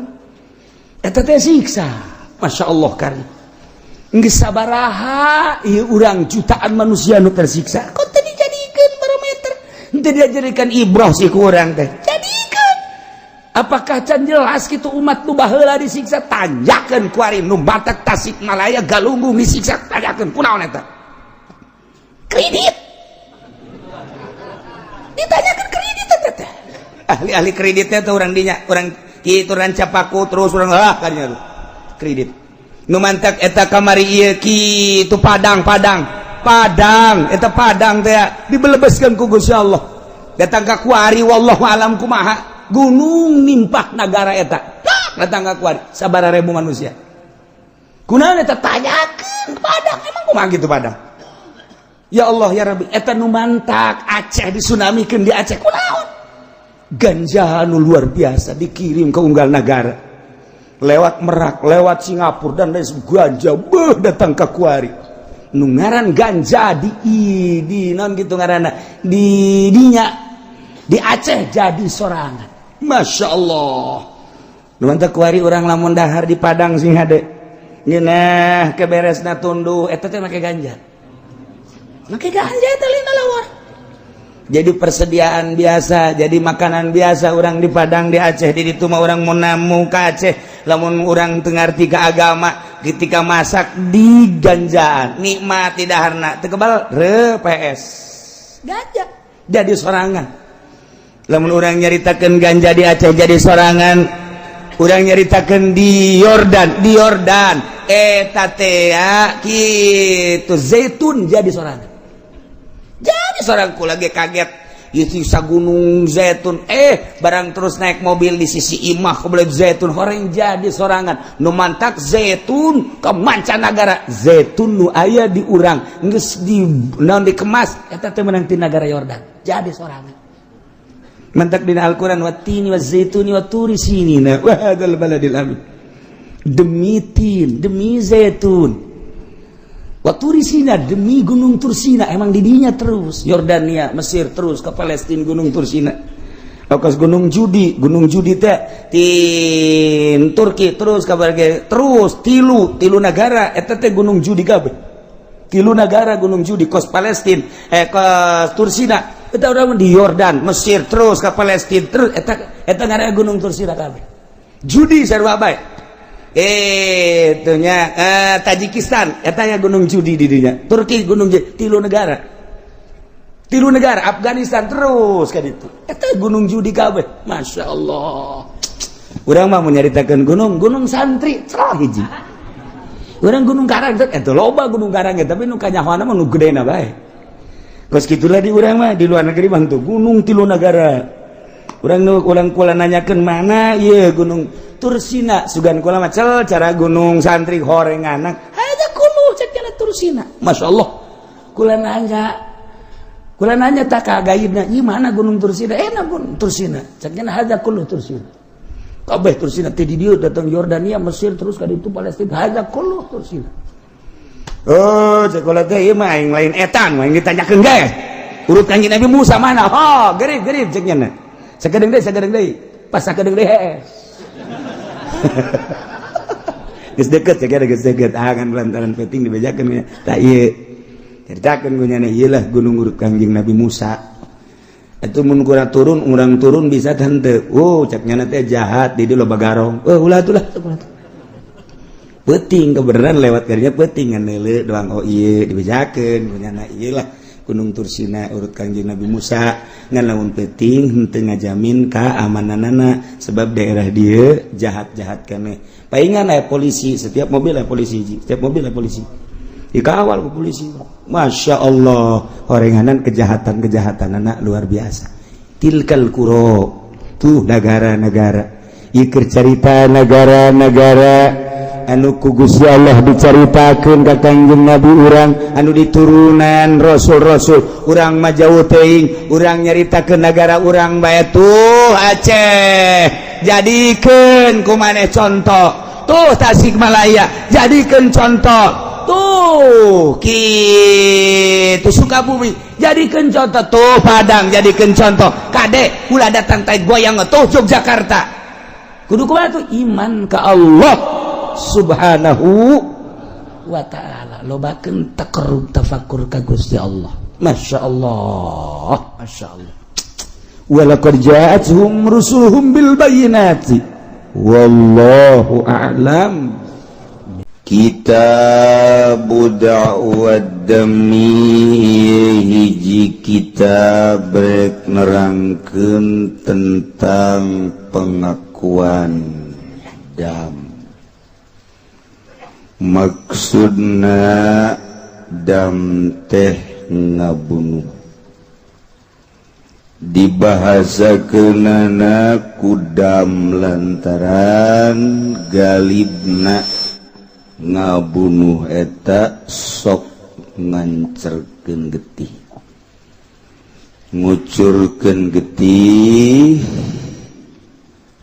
eta teh siksa. Masya Allah, kari geus sabaraha ieu urang jutaan manusia nu tersiksa, kok teu dijadikeun barometer, teu dijadikan ibrah sih ku urang teh? Jadikeun. Apakah can jelas gitu umat nu baheula disiksa? Tanjakeun kuari nu Batak, Tasikmalaya, Galunggung disiksa, tanjakeun kunaon eta kredit. Ditanyakan kredit eta teh, ahli-ahli kreditnya tuh orang dinya, orang kitu, Rancapaku terus orang ah kadinya tuh kredit nu mantak eta kamari ieu kitu. Padang, Padang, Padang eta, Padang teh dibelebeskeun ku Gusti Allah, datang ka kuari wallahu alam kumaha, gunung nimpak negara eta, datang ka kuari sabaraha ribu manusia. Kunaon eta? Tanyakeun Padang, emang kumaha gitu Padang? Ya Allah, ya Rabbi, eta nu mantak Aceh disunamikeun di Aceh kunaon? Ganja nu luar biasa dikirim ke unggal negara lewat Merak, lewat Singapura dan lain. Ganja beuh datang ke kuari, nu ngaran ganja di non gitu ngaranna di dinya di Aceh jadi sorangan. Masya Allah, nu mantak kuari urang lamun dahar di Padang sing hade ngeunah keberesna tunduh eta teh make ganja, make ganja eta lina lawar. Jadi persediaan biasa, jadi makanan biasa orang di Padang, di Aceh. Di ditu mah orang mau namu ke Aceh, lamun orang teu ngarti ke agama, ketika masak di ganjaan nikmat tidak harna teu kebal re PS ganja jadi sorangan. Lamun orang nyaritakeun ganja di Aceh jadi sorangan, urang nyaritakeun di Yordan, di Yordan eta teh kitu zaitun jadi sorangan, jadi seorang lagi kaget itu gunung zaitun, barang terus naik mobil di sisi imah kebelet zaitun horeng jadi sorangan. Nu mantak zaitun ke mancanagara, zaitun nu aya di urang geus di naon dikemas eta teh meunang ti negara Yordan, jadi sorangan. Mantak dina Al-Qur'an wattini wazaituni waturi sinina wa hadzal baladil amin, demi tin, demi zaitun, Waturisina, demi gunung Tursina. Emang didinya terus Yordania, Mesir, terus ke Palestina, gunung Tursina. Okas gunung Judi, gunung Judi teh tin Turki terus kabar terus tilu tilu negara eta teh gunung Judi kabeh. Tilu negara Gunung Judi, kos Palestina, ke Tursina eta urang di Yordan, Mesir, terus ke Palestina, terus eta eta ngaranna Gunung Tursina kabeh. Judi sarua bae. Itunya Tajikistan eta nya Gunung Judi di dinya. Turki Gunung Judi, tilu negara. Tilu negara Afghanistan terus kan itu. Eta Gunung Judi kabeh. Masya Allah. Urang mah menyaritakan gunung, Gunung Santri cerah hiji. Urang Gunung Karang eta loba Gunung Karang, tapi nu kanyahoana mah nu gedena bae. Kos kitulah di urang mah. Di luar negeri mah tuh gunung tilu negara. Urang nu urang kula nanyakeun mana ieu Gunung Tursina, sugan kula mah cel cara Gunung Santri horenganan. Haja kuno cek kana Tursina. Masya Allah. Kula nanya tak kagaibna, ieu mana Gunung Tursina? Enak Gunung Tursina. Cek nya haja kulo Tursina. Kabeh Tursina teh di dieu datang Yordania, Mesir, terus ka ditu Palestina, haja kulo Tursina. Oh, cek kula teh ieu mah aing lain etan, aing ditanyakeun ge. Urut Kanjeng Nabi Musa mana? Oh, gerib gerib cek nya. Sakedeung deui, sakedeung deui. Pas sakedeung deui hees. Geus deket cek geus deket. Ah kan lantaran penting dibejakeun nya. Tah ieu. Caritakeun ku nya ieu lah gunung urut Kanjeng Nabi Musa. Itu mun kurang turun, urang turun bisa tante. Oh, cek nya teh jahat di dieu loba garong. Oh, ulah atuh lah. Peuting kebenaran lewat kerja peuting ngan neuleu doang, oh ieu dibejakeun ku nya ieu lah Gunung Tursina urut Kanjeng Nabi Musa. Ngan lamun peuting henteu ngajamin keamananana sebab daerah dieu jahat-jahat keneh. Paingan aya polisi, setiap mobil aya polisi, setiap mobil aya polisi. Dikawal ku polisi. Masya Allah, horenganan kejahatan-kejahatan anak luar biasa. Tilkal qura tuh negara-negara. Ieu cerita negara-negara anu ku Gusti Allah dicaritakeun ka Kangjeng Nabi urang anu diturunan rasul-rasul. Urang mah jauh teuing, urang nyaritakeun negara urang bae. Tuh Aceh, jadikeun ku maneh contoh. Tuh Tasikmalaya, jadikeun contoh. Tuh kitu Sukabumi, jadikeun contoh. Tuh Padang, jadikeun contoh. Kade ulah datang tai goyang. Tuh Yogyakarta, kudu kumaha tuh? Iman ka Allah Subhanahu wa ta'ala, lobakeun taqarrub tafakur ka Gusti Allah. Masya Allah, Masya Allah. Walaqad ja'atuhum rusuluhum bil bayyinati wallahu a'lam. Kitab Da'wad Dami, hiji kitab rek nerangkeun tentang pengakuan dam. Maksudna dam teh ngabunuh, dibahasakeunana ku dam lantaran galibna ngabunuh eta sok ngancerkeun getih, ngucurkeun getih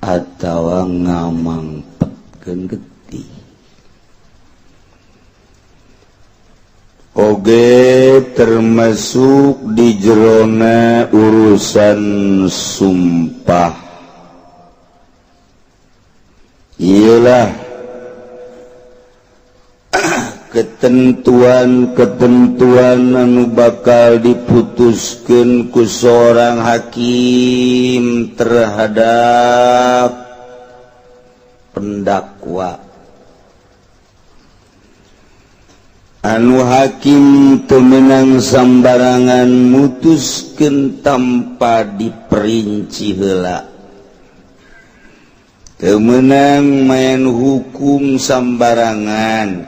atawa ngamangpetkeun getih. Oge termasuk di jerona urusan sumpah. Iyalah ketentuan-ketentuan anu bakal diputuskan ku seorang hakim terhadap pendakwa. Anu hakim teu meunang sambarangan mutuskeun tanpa diperinci heula, teu meunang main hukum sambarangan,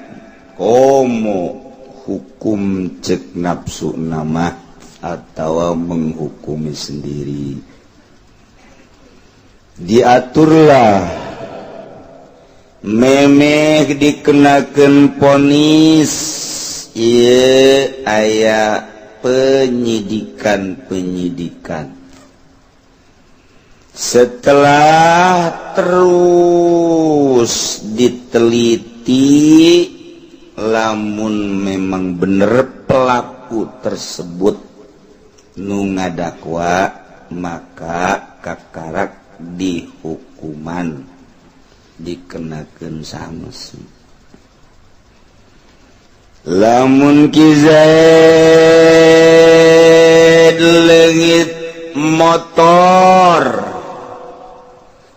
komo hukum cek nafsu nama atau menghukumi sendiri. Diaturlah memeh dikenakan vonis ieu aya penyidikan-penyidikan. Setelah terus diteliti, lamun memang bener pelaku tersebut nu ngadakwa, maka kakarak dihukuman, dikenakan sanksi. Lamun Ki Zaid leungit motor,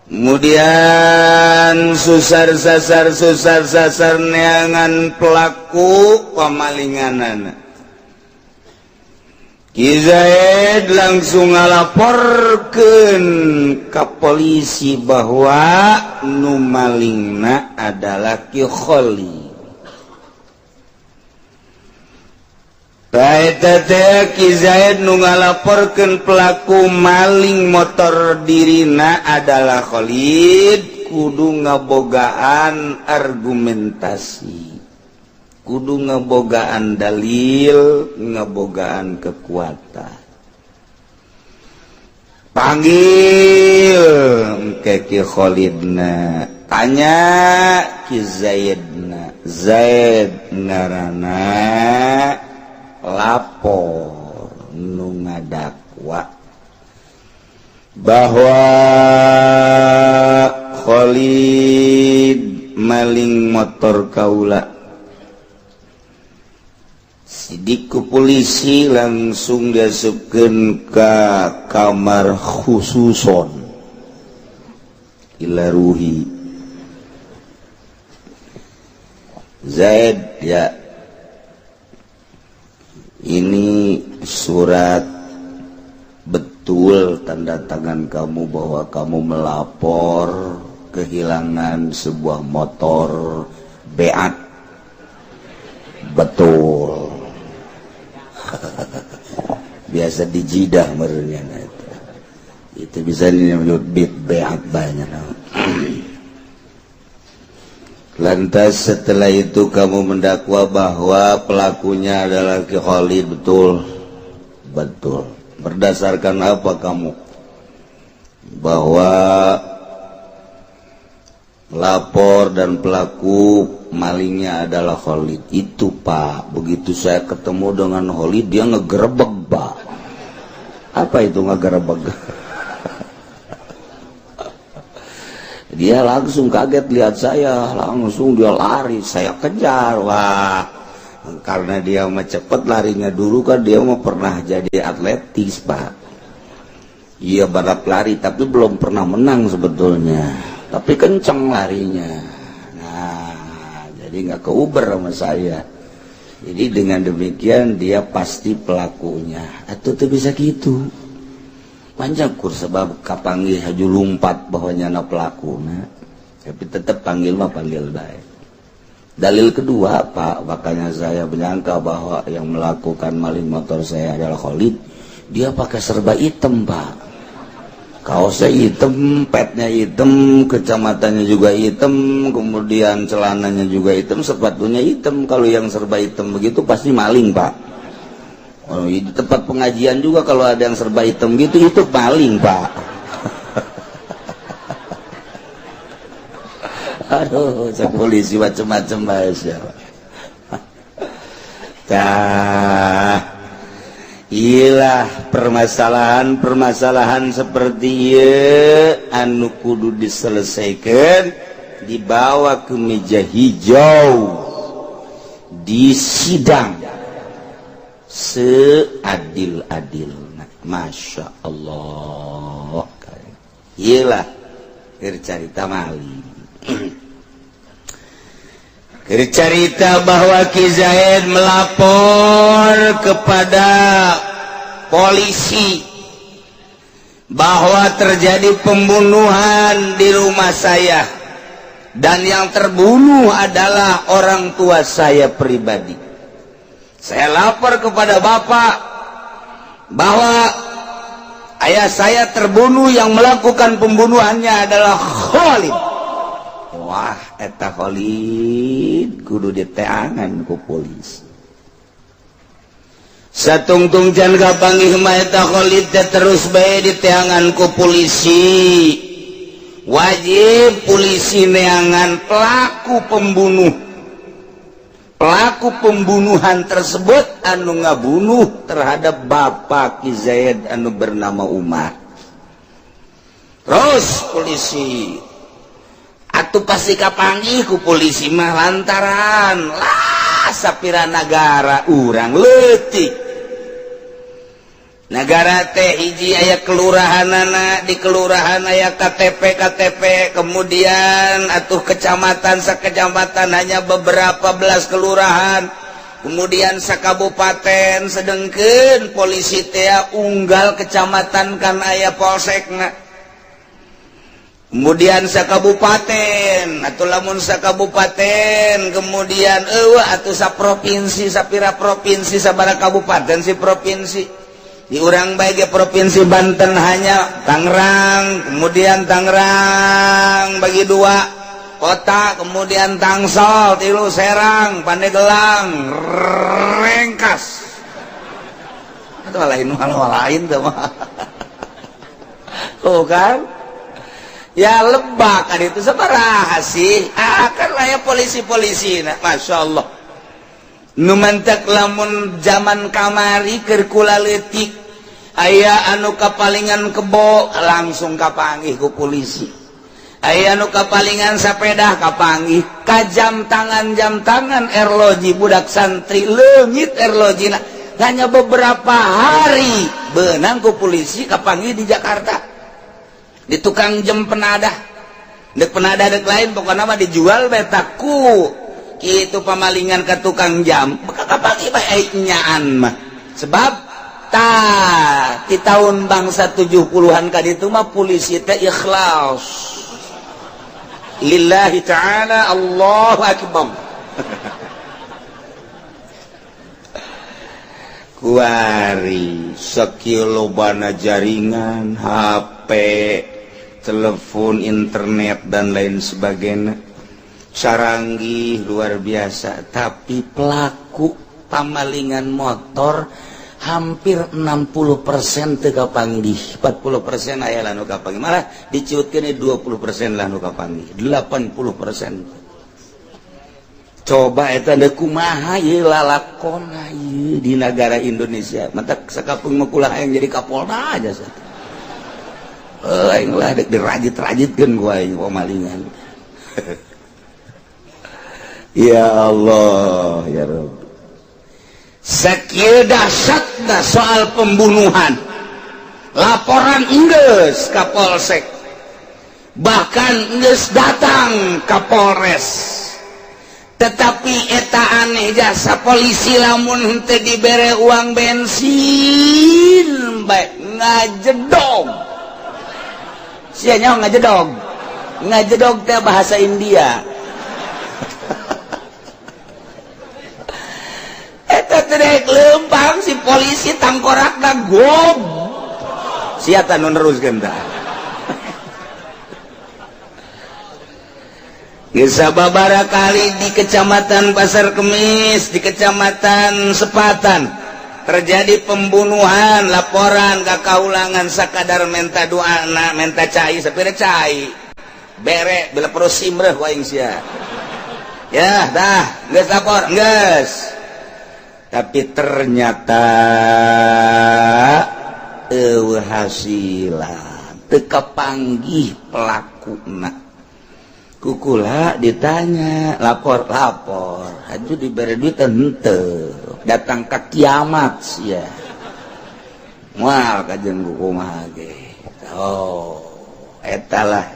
kemudian susar sasar susar sasar neangan pelaku pemalingan, Ki Zaid langsung ngalaporkeun ke polisi bahwa nu malingna adalah Ki Khalid. Ki Zaid nu ngalaporkeun pelaku maling motor dirina adalah Khalid, kudu ngabogaan argumentasi, kudu ngebogaan dalil, ngebogaan kekuatan. Panggil ke Ki Khalidna, tanya Ki Zaidna. Zaid ngarana lapor nu ngadakwa bahwa Khalid maling motor kaula. Sidik ku polisi, langsung diasupkeun ka kamar khususon ila ruhi. Zaid, ya, ini surat betul tanda tangan kamu bahwa kamu melapor kehilangan sebuah motor Beat? Betul. Biasa di jidah merenya itu bisa disebut bit beat banyak. Lantas setelah itu kamu mendakwa bahwa pelakunya adalah Ki Khalid, betul? Betul. Berdasarkan apa kamu bahwa lapor dan pelaku malingnya adalah Khalid itu, Pak? Begitu saya ketemu dengan Khalid, dia ngegerebek, Pak. Apa itu ngegerebek? Dia langsung kaget lihat saya, langsung dia lari, saya kejar. Wah, karena dia mah cepet larinya, dulu kan dia mah pernah jadi atletis, Pak. Iya, balap lari, tapi belum pernah menang sebetulnya, tapi kenceng larinya. Nah, jadi nggak keuber sama saya. Jadi dengan demikian dia pasti pelakunya. Atau tuh bisa gitu. Panjang kur sebab kapanggih haju lumpat bahwa nyana pelaku. Nah, tapi tetap panggil mah panggil baik. Dalil kedua, Pak, makanya saya menyangka bahwa yang melakukan maling motor saya adalah Khalid. Dia pakai serba hitam, Pak. Kaosnya hitam, petnya hitam, kecamatannya juga hitam, kemudian celananya juga hitam, sepatunya hitam. Kalau yang serba hitam begitu pasti maling, Pak. Oh, di tempat pengajian juga kalau ada yang serba hitam gitu, itu maling, Pak. Aduh, cek polisi macam-macam bahasa. Tah, iyalah permasalahan-permasalahan seperti ieu anu kudu diselesaikan, dibawa ke meja hijau, di sidang seadil-adil. Masya Allah, iyalah cerita maling. Cerita bahwa Ki Zaid melapor kepada polisi bahwa terjadi pembunuhan di rumah saya dan yang terbunuh adalah orang tua saya pribadi. Saya lapor kepada bapak bahwa ayah saya terbunuh, yang melakukan pembunuhannya adalah Khalid. Wah, eta Khalid kudu diteangan ku polisi. Satungtung can kapanggih mah eta Khalid teh terus bae diteangan ku polisi. Wajib polisi neangan pelaku pembunuh. Pelaku pembunuhan tersebut anu ngabunuh terhadap bapak Ki Zaid anu bernama Umar. Terus polisi atuh pasti kapanggih ku polisi mah lantaran Sapira nagara urang leutik, negara teh hiji aya kelurahanana, di kelurahan aya KTP KTP, kemudian atuh kecamatan, sekecamatan hanya beberapa belas kelurahan, kemudian sekabupaten. Sedengkeun polisi teh unggal kecamatan kan aya polsekna, kemudian sekabupaten atau lamun sekabupaten kemudian eueuh atuh sa provinsi, sapira provinsi, sabaraha kabupaten si provinsi. Di urang bae Provinsi Banten hanya Tangerang, kemudian Tangerang bagi dua kota, kemudian Tangsel tilu, Serang, Pandeglang, Rengkas atau lain lain tuh mah. Oh kan ya, Lebak kan itu sabaraha sih? Ah, kan lah ya polisi-polisi. Nah, Masya Allah, nu mantak lamun zaman kamari keur kula leutik aya anu kapalingan kebo langsung kapanggih ku polisi, aya anu kapalingan sepeda kapanggih, ka jam tangan, jam tangan erloji budak santri leungit erloji. Nah, hanya beberapa hari beunang ku polisi, kapanggih di Jakarta di tukang jam penadah, dek penadah dek lain, pokoknya mah dijual betaku gitu. Pamalingan ke tukang jam kapanggih bae nyaan mah, sebab ta di tahun bangsa 70-an ka ditu mah polisi teh ikhlas lillahi ta'ala. Allahu akbar. Kuari sakieu lobana jaringan HP, telepon, internet, dan lain sebagainya, saranggih luar biasa, tapi pelaku pamalingan motor hampir 60% teu kapanggih, 40% aya lah nu kapanggih, malah diciutkeun 20% lah nu kapanggih, 80%. Coba eta deuk kumaha ieu lalakona ieu di negara Indonesia? Matak sakapeung mah kula hayang jadi Kapolda aja satu. Aing lah dek dirajit-rajitkeun ku aing pamalingan. Ya Allah ya Rabb, sakieu dahsyatna soal pembunuhan, laporan enggeus ka Polsek, bahkan enggeus datang ka Polres, tetapi eta aneh, jasa polisi lamun henteu dibere uang bensin bae ngajedog. Sia nyaho ngajedog? Ngajedog teh bahasa India. Eta teh rek leumpang si polisi, tangkorakna gob. Sia tah nu neruskeun tah. Geus sababaraha kali di Kecamatan Pasar Kemis, di Kecamatan Sepatan terjadi pembunuhan, laporan ke kaulangan sakadar menta doa na, menta cai, sapira cai bere bila perlu simreh waing sia. Ya dah geus lapor geus, tapi ternyata eueuh hasilan, teu kapanggih pelakuna. Kukula ditanya lapor, lapor haju diberi duit henteu, datang ke kiamat sia moal kajeun kumaha ge. Oh, eta lah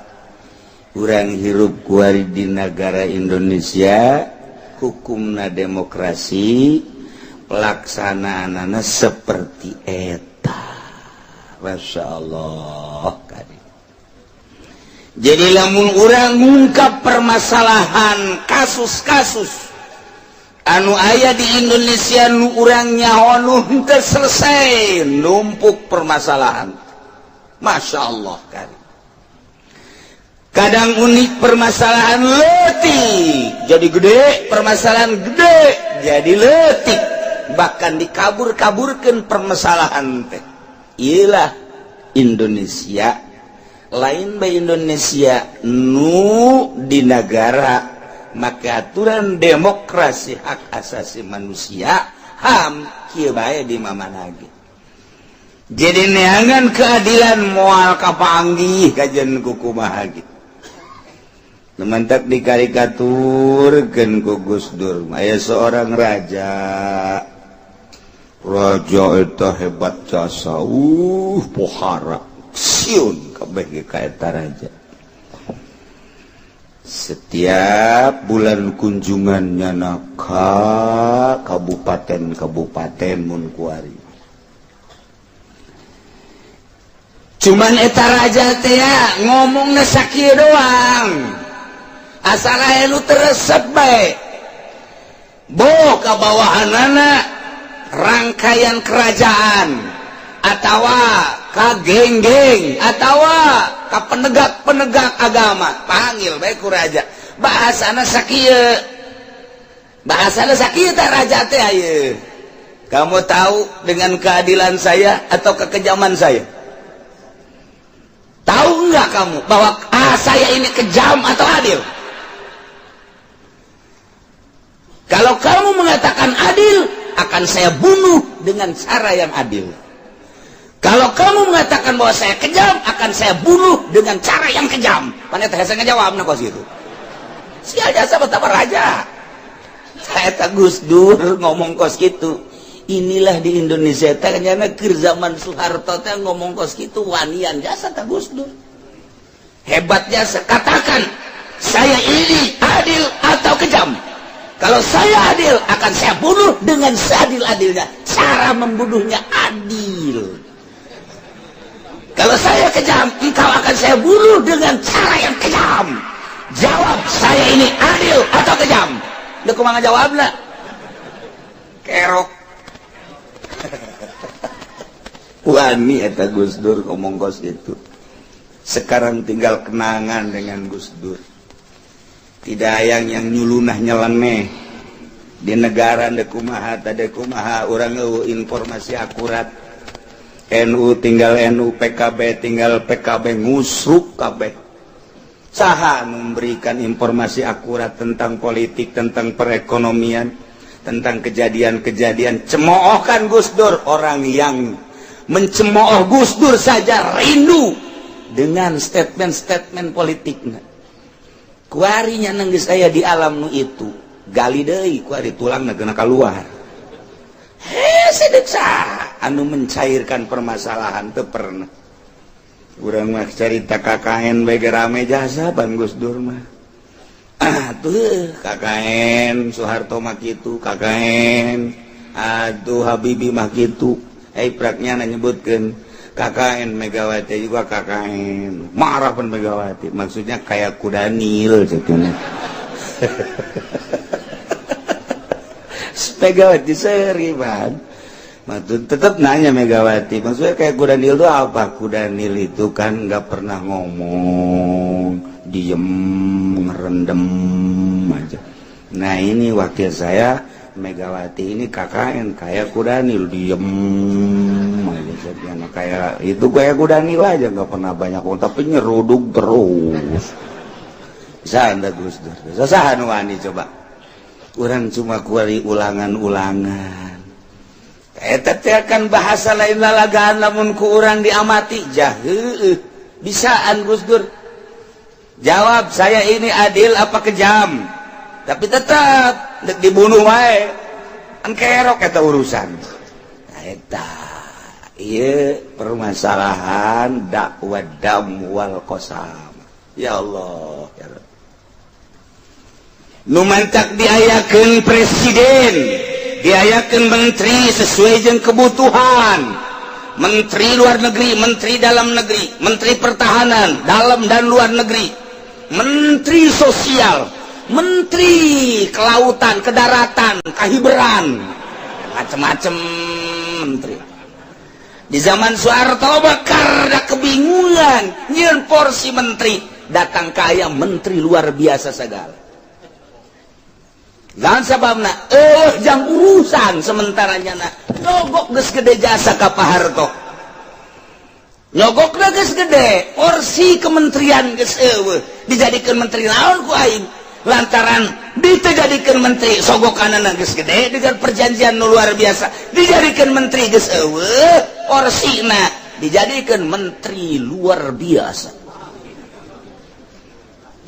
urang hirup kuari di negara Indonesia, hukumna demokrasi, pelaksanaanana seperti eta. Masya Allah kadi. Jadi lamun urang ngungkap permasalahan kasus-kasus anu aya di Indonesia nu urang nyaho nu henteu selesai, numpuk permasalahan. Masya Allah kali. Kadang unik, permasalahan leutik jadi gede, permasalahan gede jadi leutik, bahkan dikabur-kaburkan permasalahan teh. Iyalah Indonesia, lain bae Indonesia nu di negara maka aturan demokrasi, hak asasi manusia, HAM, kieu bae di mana ge. Jadi neangan keadilan moal kapanggih kajian kukumaha ge. Mantap dikarikaturkeun ku Gus Dur. Aya seorang raja. Raja eta hebat jasa. Pohara. Sieun kabeh ge ka eta raja. Setiap bulan kunjungannya ka kabupaten-kabupaten mun kuari. Cuman eta raja teh ngomongna sakieu doang. Asal aya nu teu resep bae. Bo ka bawahanana rangkaian kerajaan atawa ka geng-geng atawa ka penegak-penegak agama, panggil bae ku raja. Bahasana sakieu. Bahasana sakieu teh raja teh ayeuna. Kamu tahu dengan keadilan saya atau kekejaman saya? Tahu nggak kamu bahwa saya ini kejam atau adil? Kalau kamu mengatakan adil, akan saya bunuh dengan cara yang adil. Kalau kamu mengatakan bahwa saya kejam, akan saya bunuh dengan cara yang kejam. Mana teh saya ngejawab kos itu. Sia jasa betapa raja. Saya tak Gus Dur ngomong kos gitu. Inilah di Indonesia teh nyana keur zaman Soeharto teh ngomong kos gitu wanian jasa tak Gus Dur. Hebat jasa, katakan saya ini adil atau kejam. Kalau saya adil, akan saya bunuh dengan seadil-adilnya. Cara membunuhnya adil. Kalau saya kejam, engkau akan saya bunuh dengan cara yang kejam. Jawab, saya ini adil atau kejam? Udah kumaha jawabna? Kerok. Wani eta Gus Dur ngomong kos itu. Sekarang tinggal kenangan dengan Gus Dur. Tidak yang nyulunah nyeleneh di negara dekumaha tadekumaha urang eueuh informasi akurat. NU tinggal NU, PKB tinggal PKB, ngusruk kabeh. Saha memberikan informasi akurat tentang politik, tentang perekonomian, tentang kejadian-kejadian? Cemoohkan Gus Dur. Orang yang mencemooh Gus Dur saja rindu dengan statement-statement politiknya. Kuarinya nangis saya di alam nu itu gali deui kuari tulang kena keluar. Heh, sedek anu mencairkan permasalahan teu pernah. Urang mah carita KKN bae rame jasa ban Gus Dur mah. Tuh KKN Soeharto mah kitu, KKN aduh Habibie mah kitu. Praknya nyebutkeun KKN Megawati juga KKN marah pun Megawati, maksudnya kayak kuda nil sebetulnya. Megawati seri ban maksud tetap nanya Megawati, maksudnya kayak kuda nil itu apa? Kuda nil itu kan nggak pernah ngomong, diem ngerendam aja. Nah ini wakil saya Megawati ini KKN kayak kuda nil, diem aja, kayak itu kayak kuda nil aja, nggak pernah banyak ngomong tapi nyeruduk terus. Bisa anda Gus Dur, bisa wani coba. Orang cuma kuari ulangan-ulangan. Eta teh kan bahasa lain lalagaan lamun ku urang diamati jah heueuh. Bisaan Gus Dur. Jawab saya ini adil apa kejam? Tapi tetap dibunuh wae. Kan kerok eta urusan. Eta ieu permasalahan dakwah dam wal qasam. Ya Allah, ya Rabb. Nu mantak diayakeun presiden, diayakeun menteri sesuai jeung kebutuhan. Menteri luar negeri, menteri dalam negeri, menteri pertahanan dalam dan luar negeri, menteri sosial, menteri kelautan, kedaratan, kahiberan, macem-macem menteri. Di zaman Soeharto karena kebingungan nyieun porsi menteri, datang kaya menteri luar biasa segala. Dan sababna jang urusan sementaranya na nyogok geus gede jasa ka Pak Harto. Nyogok geus gede, porsi kementerian geus eueuh, dijadikeun menteri naon ku aing? Lantaran dijadikeun menteri sogokanana geus gede dengan perjanjian nu luar biasa, dijadikeun menteri geus eueuh, porsina dijadikeun menteri luar biasa.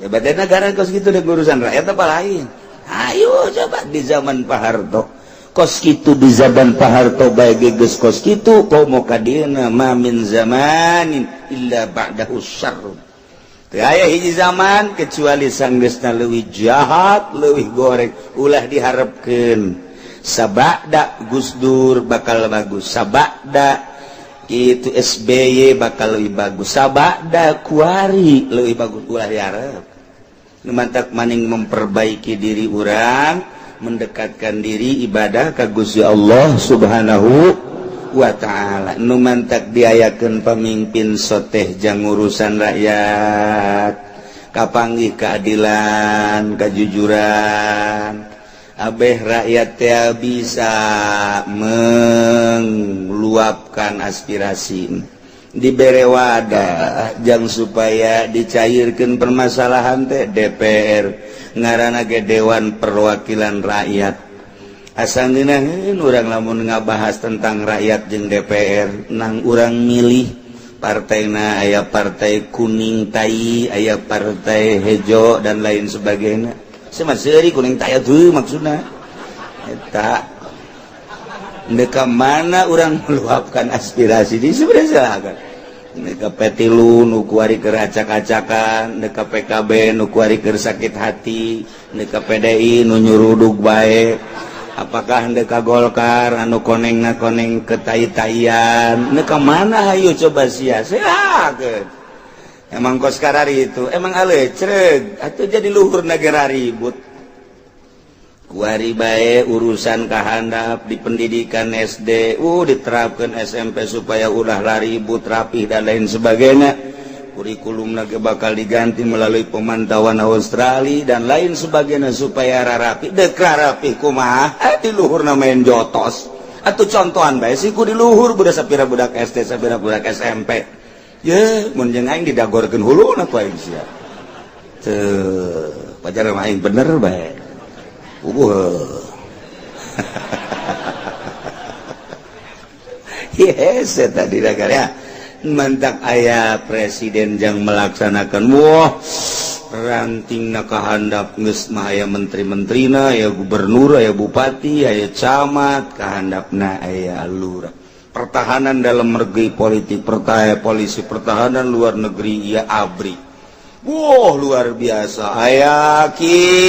Ya berarti negara kos gitu deh, urusan rakyat apa lain? Ayo coba di zaman Pak Harto kos gitu, di zaman Pak Harto bae geus kos kitu, komo kadieuna. Ma min zamanin illa ba'dahu syarrun. Teu aya hiji zaman kecuali sanggeusna leuwih jahat, leuwih goreng. Ulah diharapkeun sabada Gus Dur bakal bagus, sabada itu SBY bakal lebih bagus, sabada kuari lebih bagus. Ulah diharap. Mantak maning memperbaiki diri urang, mendekatkan diri ibadah ka Gusti Allah Subhanahu wa Ta'ala. Nu mantak diayakeun pemimpin soteh jang urusan rakyat, kapanggih keadilan, kejujuran, abeh rakyat teh bisa meluapkan aspirasi, dibere wadah jang supaya dicairkan permasalahan teh. DPR ngaranna ge Dewan Perwakilan Rakyat. Asa ngeunaheun urang lamun ngabahas tentang rakyat jeung DPR, nang urang milih partaina aya partai kuning tai, aya partai hejo, dan lain sebagainya. Sama seuri kuning tai tuh maksudna eta. Deka mana orang meluapkan aspirasi di sebenarnya silakan. Deka P3 nu kuari keur acak-acakan, deka PKB nu kuari keur sakit hati, deka PDI nu nyuruduk bae, apakah deka Golkar anu konengna koneng ketai-taian, deka mana? Ayo coba sia silakan. Emang kos karari itu emang alecreg atau jadi luhur negara ribut kuari bae. Urusan kahandap di pendidikan SD, diterapkan SMP supaya ulah ribut, rapih, dan lain sebagainya. Kurikulum lagi bakal diganti melalui pemantauan Australia dan lain sebagainya supaya rapi. Dek rapi kumaha? Di luhur main jotos atau contohan bae sih ku di luhur budak, sapira budak SD, sapira budak SMP. Ye, mun jeung aing didagorkeun huluna ku aing sia. Teu pajar aing bener bae. Ubuh. Yes, tadi ya. Mantak aya presiden yang melaksanakan, wah, ranting na kahandap geus mah aya menteri-menterina, aya gubernur, aya bupati, aya camat, kahandapna aya lurah. Pertahanan dalam negeri politik, pertahanan polisi, pertahanan luar negeri ya ABRI. Wah, luar biasa. Aya kitu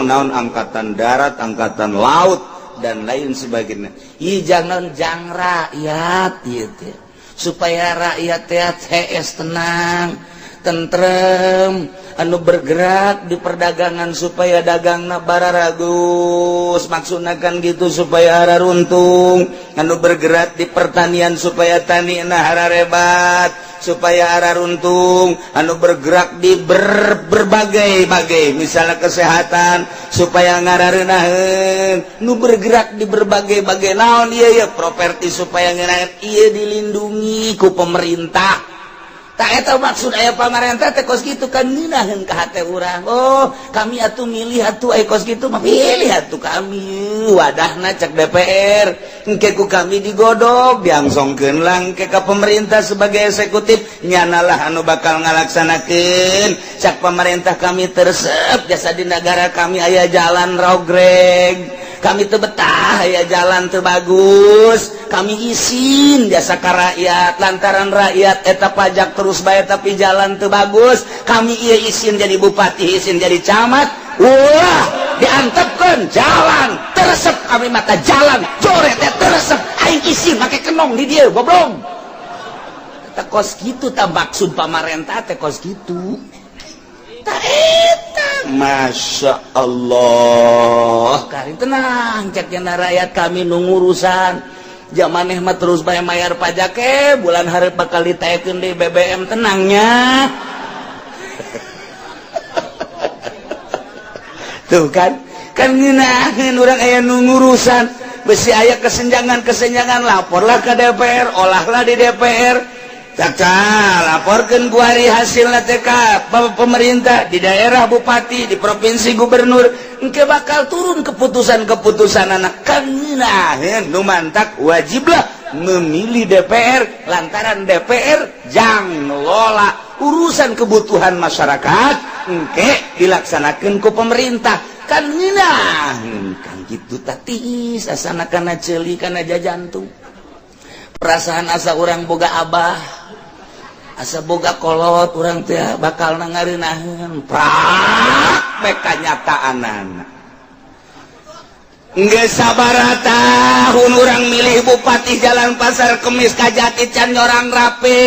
naon, angkatan darat, angkatan laut, dan lain sebagainya. Ih, jangan jang rakyat gitu, supaya rakyat TS tenang, tentrem, anu bergerak di perdagangan supaya dagangna bararagus, maksudna kan gitu, supaya runtung, anu bergerak di pertanian supaya tanina hararebat, supaya arah runtung, anu bergerak di berbagai-bagai, misalnya kesehatan supaya ngararenaheun, nu bergerak di berbagai-bagai naon ieu ya, properti supaya ngeunaheun, ieu dilindungi ku pemerintah. Tak eta maksud aya pamarentah teh kos kitu kan, ngeunaheun ka hate urang. Oh, kami atuh milih atuh, aya kos kitu mah pilih atuh kami wadahna, cek DPR. Engke ku kami digodog, diangsongkeun lah engke ka pemerintah sebagai eksekutif, nyanalah anu bakal ngalaksanakeun. Cak pemerintah, kami teresep jasa di negara kami aya jalan rogreg, kami teu betah aya jalan teu bagus, kami isin jasa ka rakyat lantaran rakyat eta pajak terus bae tapi jalan teu bagus. Kami ieu isin jadi bupati, isin jadi camat. Wah, diantepkeun jalan teresep kami mata jalan coret teh teresep, aing isin make kenong di dieu goblok. Teh kos kitu tah maksud pamarentah teh kos kitu. Tah eta, Masya Allah, karing tenang cek jana rakyat, kami nu ngurusan. Zaman mah terus bayar mayar pajak, eh bulan hari bakal ditaikkeun di BBM, tenangnya. Tuh kan, kan ngeunaheun urang aya nu ngurusan. Besi aya kesenjangan-kesenjangan, laporlah ke DPR, olahlah di DPR. Caca laporkan kuari hasil TK pemerintah di daerah, bupati di provinsi, gubernur, engke bakal turun keputusan-keputusan anak kan. Nu mantak wajiblah memilih DPR lantaran DPR jang ngelola. Urusan kebutuhan masyarakat engke dilaksanakan ku pemerintah, kan nginah kan gitu. Tatis asana kana ceuli, kana jantung, perasaan asa urang boga abah, asa boga kolot, urang teh bakal ngarenaheun. Prak bae kanyataanana. Geus sabaraha tahun urang milih bupati, jalan Pasar Kemis Kajati can nyorang rapi.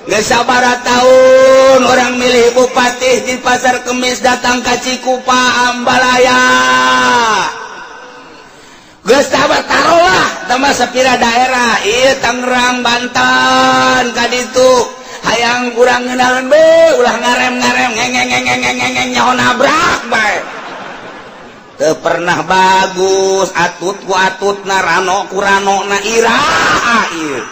Geus sabaraha tahun urang milih bupati di Pasar Kemis datang ka Cikupa, Ambalaya. Geus sabar, taruhlah tambah sapira daerah ieu, Tangerang, Banten ka ditu. Hayang urang ngeunaan be ulah ngarem-ngarem, ngeng ngeng ngeng ngeng ngeng ngeng, nyaho nabrak bae. Teu pernah bagus, atut ku atut na, rano ku rano na. Iraha ieu?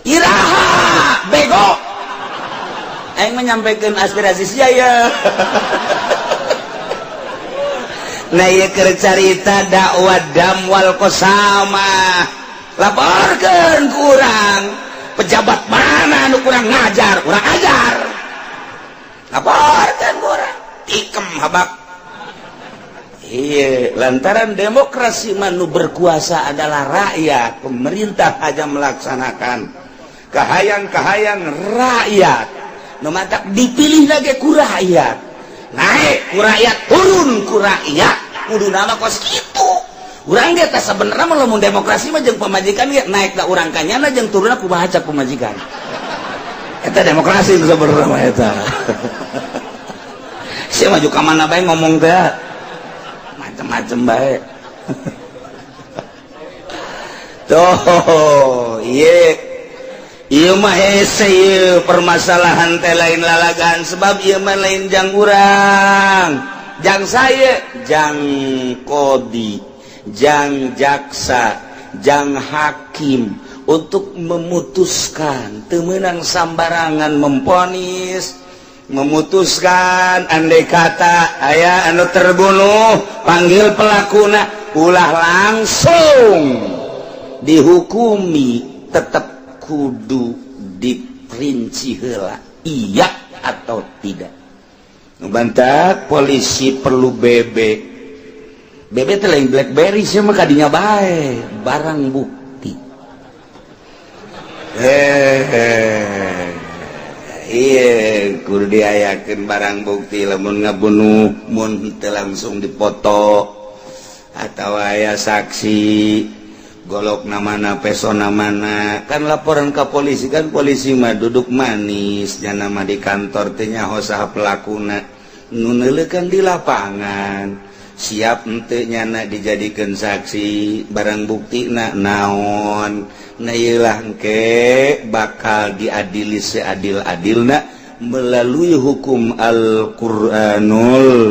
Iraha, bego? Aing menyampaikan aspirasi sia ya. Nah, ieu keur carita dakwah dam wal qasama. Laporkeun kurang pejabat mana anu kurang ngajar, kurang ajar, laporkeun kurang tikem habak. Iya, lantaran demokrasi mah nu berkuasa adalah rakyat, pemerintah aja melaksanakan kahayang-kahayang rakyat. Nu matak dipilih lagi ku rakyat, naik ku rakyat, turun ku rakyat, kudu nama kos kitu. Urang ge teh sebenarnya mah lamun demokrasi mah jeung pamajikan ge, naik da urang kanyana, jeung turunna kumaha cak pamajikan. Eta demokrasi nu sebenarnya mah eta. Sia maju ka mana bae ngomong teh macem-macem bae. Tuh, iya. Ieu mah hese ieu permasalahan teh, lain lalagan, sebab ieu mah lain jang urang. Jang saya, jang kodi, jang jaksa, jang hakim untuk memutuskan. Teu meunang sambarangan memvonis, memutuskan. Andai kata aya anu terbunuh, panggil pelakuna, ulah langsung dihukumi, tetap kudu diperinci heula, iya atau tidak. Bantak polisi perlu BB. BB teh lain BlackBerry sih mah, kadinya bae, barang bukti. Eh, iya, kudu diayakeun barang bukti lamun ngabunuh, mun teu langsung dipoto atau aya saksi, golok mana, pesona mana, kan laporan ke polisi. Kan polisi mah duduk manis jana mah di kantor teh, nyaho saha pelakuna. Nu kan di lapangan, siap henteu nyana dijadikan saksi, barang bukti na naon. Nah, ieulah engke bakal diadili seadil-adilna melalui hukum Al-Qur'anul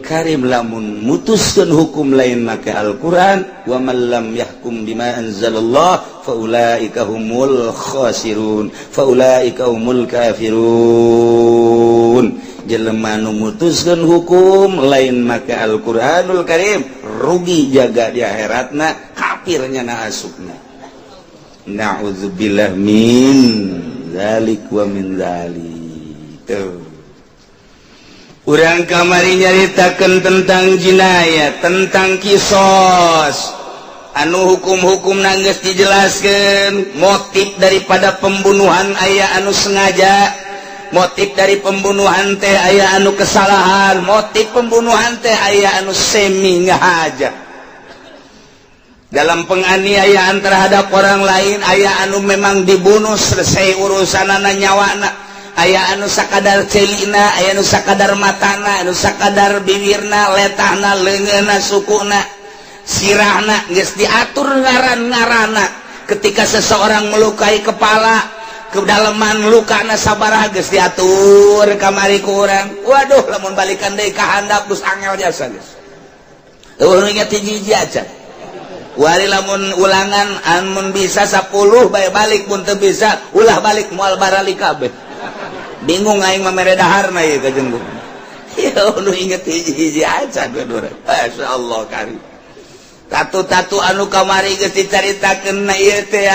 Karim. Lamun mutuskan hukum lain make Al-Quran, wa man lam yahkum bima anzalallah faulaika humul khasirun, faulaika humul kafirun. Jelema nu mutuskeun hukum lain make Al-Qur'anul Karim rugi jaga di akhiratna, kafirnya na asupna. Na'udzubillah min zalik wa min zalik. Tuh. Urang kamari nyaritakan tentang jinayat, tentang kisos, anu hukum-hukum nangis dijelaskan. Motif daripada pembunuhan aya anu sengaja, motif dari pembunuhan teh aya anu kesalahan, motif pembunuhan teh aya anu semi ngahaja. Dalam penganiayaan terhadap orang lain aya anu memang dibunuh, selesai urusan nyawana, aya anu sakadar celina, aya anu sakadar matana, anu sakadar bibirna, letahna, leungeunna, sukuna, sirahna. Geus diatur ngaran-ngaranna. Ketika seseorang melukai kepala, kedalaman lukana sabaraha, geus diatur kamari ku urang. Waduh, lamun balikan deui ka handap geus angel jasa geus. Eueuh nu inget hiji-hiji aja. Wali lamun ulangan, amun bisa 10 bae balik, mun teu bisa ulah balik, moal barali kabeh. Bingung aing mah mere daharna ieu ka jeung. Ya, nu inget hiji-hiji aja dua-dua. Masyaallah karim. Tatu-tatu anu kamari geus dicaritakeun na ieu teh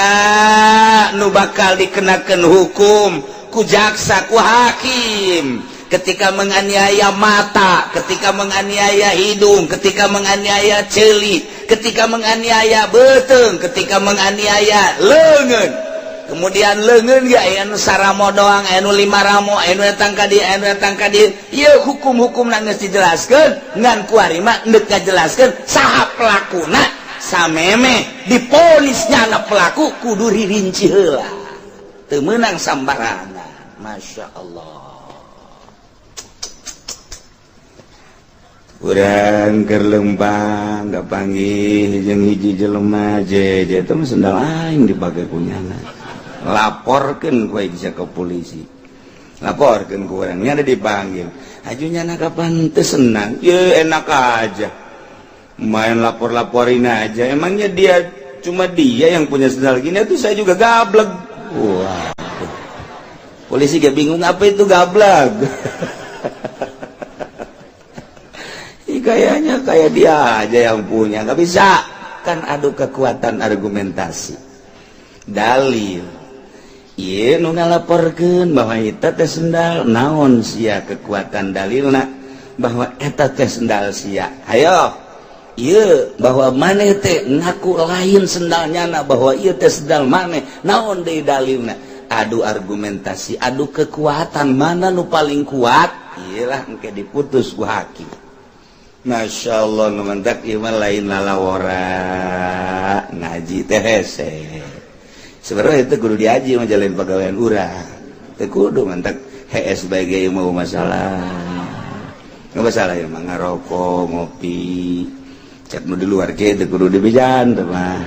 nu bakal dikenakeun hukum ku jaksa, ku hakim, ketika menganiaya mata, ketika menganiaya hidung, ketika menganiaya ceuli, ketika menganiaya beuteung, ketika menganiaya leungeun. Kemudian leungeun ge aya nu saramo doang, aya nu 5 ramo, aya nu datang ka dieu, aya nu datang ka dieu. Ieu hukum-hukumna geus dijelaskeun, ngan kuari mah endek ngajelaskeun saha pelakuna. Sameme diponis nyana pelaku kudu ririnci heula, teu meunang sambarangan. Masya Allah. Urang keur lempang kapanggih jeung hiji jelema, je je teh sendal aing dipake ku nyana. Laporkeun ku aing bisa ke polisi, laporkeun ku urang, nyana dipanggil. Aju nyana kapan teu senang ye, enak aja main lapor-laporin aja, emangnya dia cuma dia yang punya sendal gini? Itu saya juga gablek. Wah, polisi gak bingung apa itu gablek. Kayaknya kayak dia aja yang punya. Nggak bisa kan, adu kekuatan argumentasi, dalil. Iya, nu ngalaporkeun bahwa eta teh sendal naon sia, kekuatan dalilna bahwa eta teh sendal sia? Ayo, iya, bahwa maneh teh ngaku lain sendalnya na, bahwa ieu teh sendal maneh, naon deui dalilna? Adu argumentasi, adu kekuatan, mana nu paling kuat, iyalah engke diputus ku hakim. Masya Allah, nu mantak ieu mah lain lalawora, ngaji teh hese. Sebenarnya itu kudu diaji mah, jalan pegawaian urang teu kudu mantak hees bae ge mau masalah. Nggak masalah ya mah, ngarokok, ngopi, cek nu di luar ge teu kudu dibejan teh mah.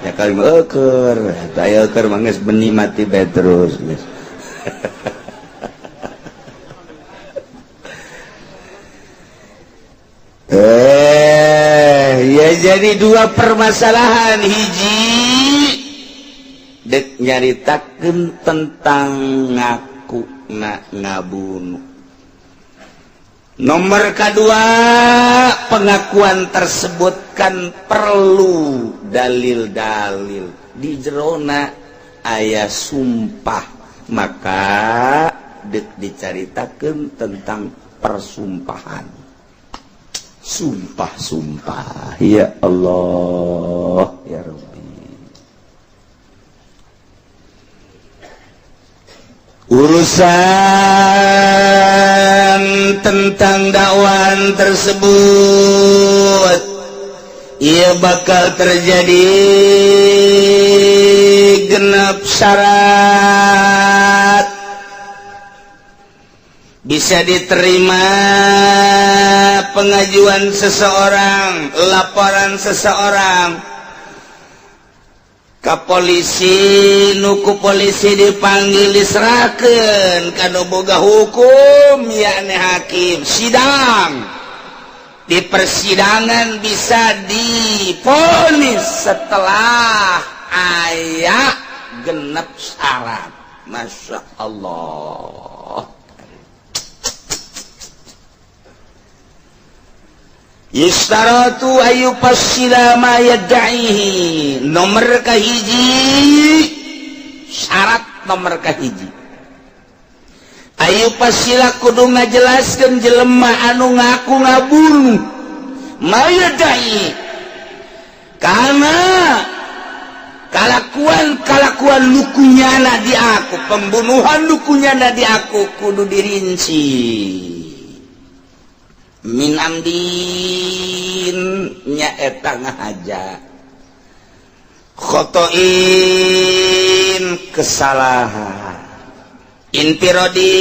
Ya kali mah eueur, eta eueur mah geus benih mati bae terus geus. Ya jadi dua permasalahan, hiji dek nyaritakeun tentang ngaku na ngabunuh, nomor kedua pengakuan tersebut kan perlu dalil-dalil, di jerona aya sumpah, maka dek dicaritakeun tentang persumpahan. Sumpah-sumpah, ya Allah ya Rabbi. Urusan tentang dakwaan tersebut ia bakal terjadi genap syarat bisa diterima pengajuan seseorang, laporan seseorang ke polisi, nuku polisi dipanggil, diserahkan kanu boga hukum yakni hakim, sidang. Di persidangan bisa divonis setelah aya genep syarat. Masya Allah. Yustaratu ayu fasila ma yadda'ihi. Nomor kahiji, syarat nomor kahiji, ayu fasila kudu ngajelaskeun jelema anu ngaku ngabunuh ma yadda'i karena kalakuan-kalakuan lukunyana di aku, pembunuhan lukunyana di aku kudu dirinci. Min amdin nyaeta ngahaja, khotoin kesalahan, infirodin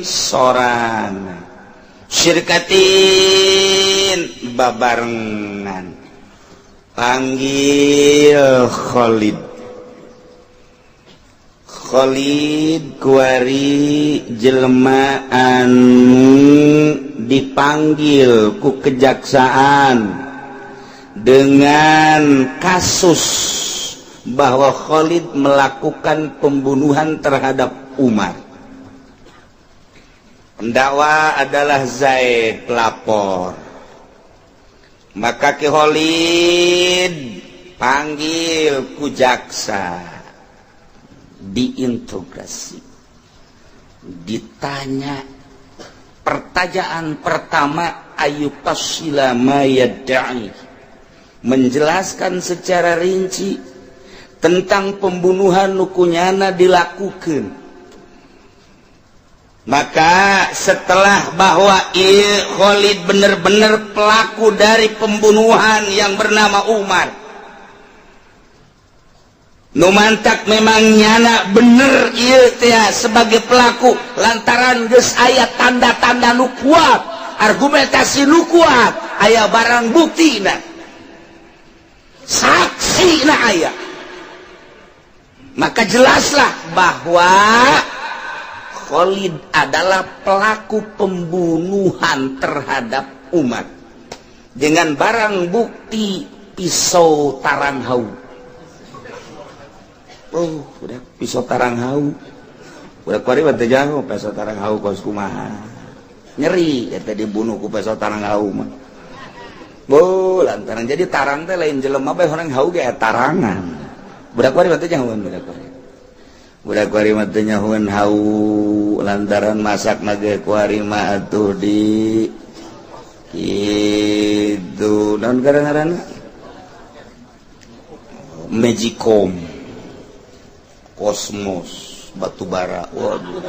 sorangan, syirkatin babarengan. Panggil Khalid. Khalid kuari jelema anu dipanggil ku kejaksaan dengan kasus bahwa Khalid melakukan pembunuhan terhadap Umar. Pendakwa adalah Zaid, pelapor. Maka Ki Khalid panggil ku jaksa, diinterogasi, ditanya. Pertanyaan pertama, أن يفصل ما يدعي, menjelaskan secara rinci tentang pembunuhan nu ku nyana dilakukan. Maka setelah bahwa Khalid benar-benar pelaku dari pembunuhan yang bernama Umar, nu mantak memang nyana bener ieu teh sebagai pelaku, lantaran geus aya tanda-tanda nu kuat, argumentasi nu kuat, aya barang bukti, nah, saksi, nah, aya, maka jelaslah bahwa Khalid adalah pelaku pembunuhan terhadap Umar dengan barang bukti pisau tarang hau. Oh, udah pisau tarang hau. Udah kuari mah teu jauh pisau tarang hau kos kumaha. Nyeri eta dibunuh ku pisau tarang hau mah. Bo, lantaran jadi tarang teh lain jelema bae, orang hau ge tarangan. Budak kuari mah teu nyahoan budak kuari. Budak kuari mah teu nyahoan hau, lantaran masak ge kuari mah atuh di kitu naon ngaranna? Magicom. Kosmos batu bara, waduh.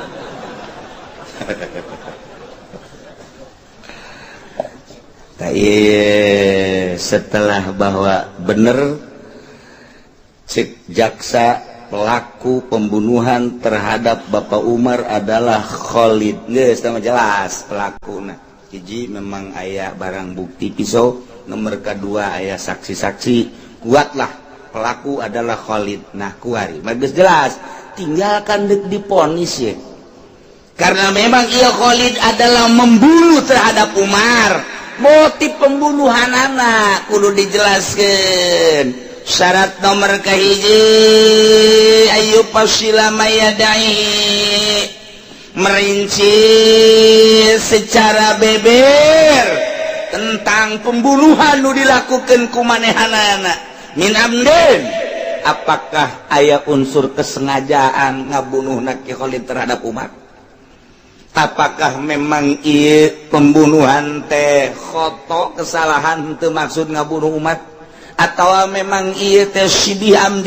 Setelah bahwa bener cek jaksa pelaku pembunuhan terhadap Bapak Umar adalah Khalid, geus sama jelas pelaku. Nah, hiji memang aya barang bukti pisau, nomor kedua aya saksi-saksi, kuatlah pelaku adalah Khalid. Nah, kuari bagus, jelas, tinggalkan dek diponis ya, karena memang iya Khalid adalah membunuh terhadap Umar. Motif pembunuhan anak kudu dijelaskan. Syarat nomor kahiji, أن يفصل ما يدعي, merinci secara beber tentang pembunuhan nu dilakukan ku manehanana, من عمد, apakah aya unsur kesengajaan ngabunuh Ki Khalid terhadap Umar, apakah memang iya pembunuhan teh khoto, kesalahan, teu maksud ngabunuh Umar, atau memang iya teh شبه عمد,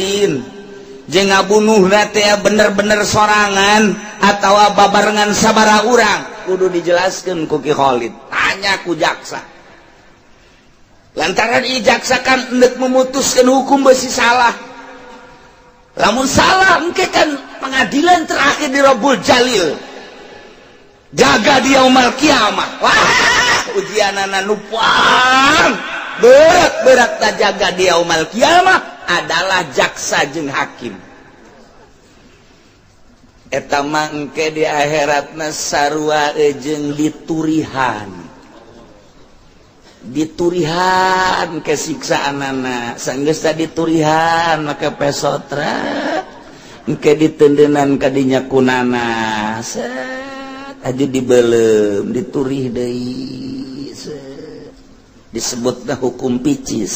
jeung ngabunuh teh bener-bener sorangan atau babarengan sabara urang, kudu dijelaskan ku Ki Khalid. Tanya ku jaksa, lantaran i jaksa kan hendak memutuskan hukum besi salah. Lamun salah engke kan pengadilan terakhir di Robul Jalil, jaga di yaumal kiamah. Wah, ujianana nupang berat berat. Tak jaga di yaumal kiamah adalah jaksa jeung hakim. Eta mah engke di akhiratna sarua jeung diturihan, diturihan kesiksaanana. Sanggeus diturihan make pesotra, engke ditendenan kadinya kunana, set aja dibelem, diturih deui, disebutna hukum picis,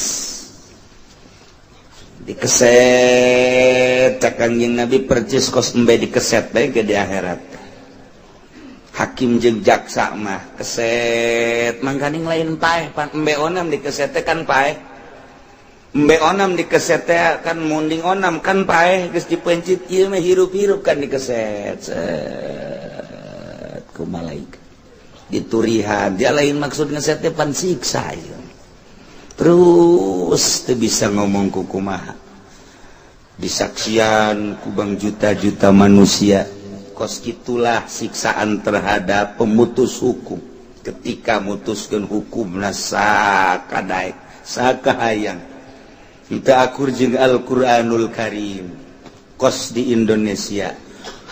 dikeset. Cak Kanjeng Nabi percis kos embe dikeset bae ke di akhirat. Hakim jeung jaksa mah keset, mangkaning lain paeh pan. Embe onam dikeset kan paeh, embe onam dikeset kan munding onam kan paeh, geus dipencit. Ieu mah hirup-hirup kan dikeset, set ku malaikat diturihan. Dia lain maksud ngeset teh, pan siksa ieu. Terus teu bisa ngomong ku kumaha, disaksian ku bang juta-juta manusia. Kos itulah siksaan terhadap pemutus hukum ketika mutuskan hukum sakadaek sakahayang, itu akur jeung Al-Qur'anul Karim. Kos di Indonesia,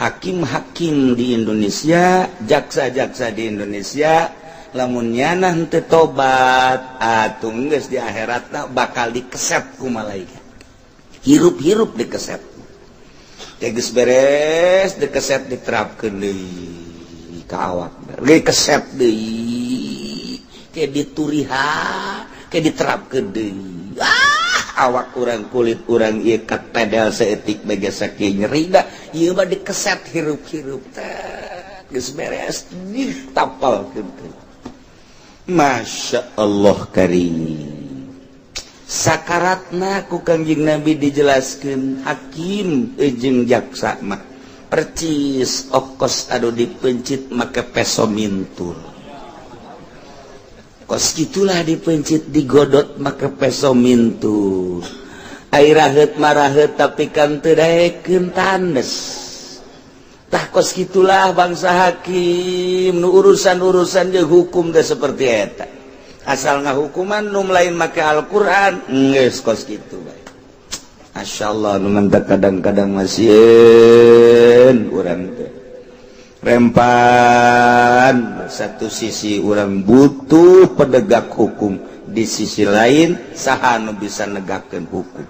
hakim-hakim di Indonesia, jaksa-jaksa di Indonesia, lamun nyana henteu tobat atuh geus di akhiratna bakal dikeset ku malaikat hirup-hirup. Dikeset geus beres dikeset, diterapkeun deui ka awak, dikeset deui, ke diturihan. Kayak diterapkeun deui. Ah, awak urang, kulit urang ieu katedel saeutik bae sakieu nyeri da. Ieu mah dikeset hirup-hirup teh. Geus beres ditapalkeun teh. Masya Allah karim. Sakaratna ku Kangjeng Nabi dijelaskan, hakim jeung jaksa mah percis okos anu dipencit make peso mintul. Kos gitulah, dipencit, digodot make peso mintul. Ai raheut maraheut, tapi kan teu daekeun tandes. Tah, kos gitulah bangsa hakim nu urusan-urusan jeung hukum teh seperti eta. Asal ngahukuman nu lain make Al-Qur'an, geus kos kitu bae. Masya Allah, nu mantak kadang-kadang masieun urang teh rempan. Satu sisi urang butuh penegak hukum, di sisi lain saha nu bisa negakkeun hukum?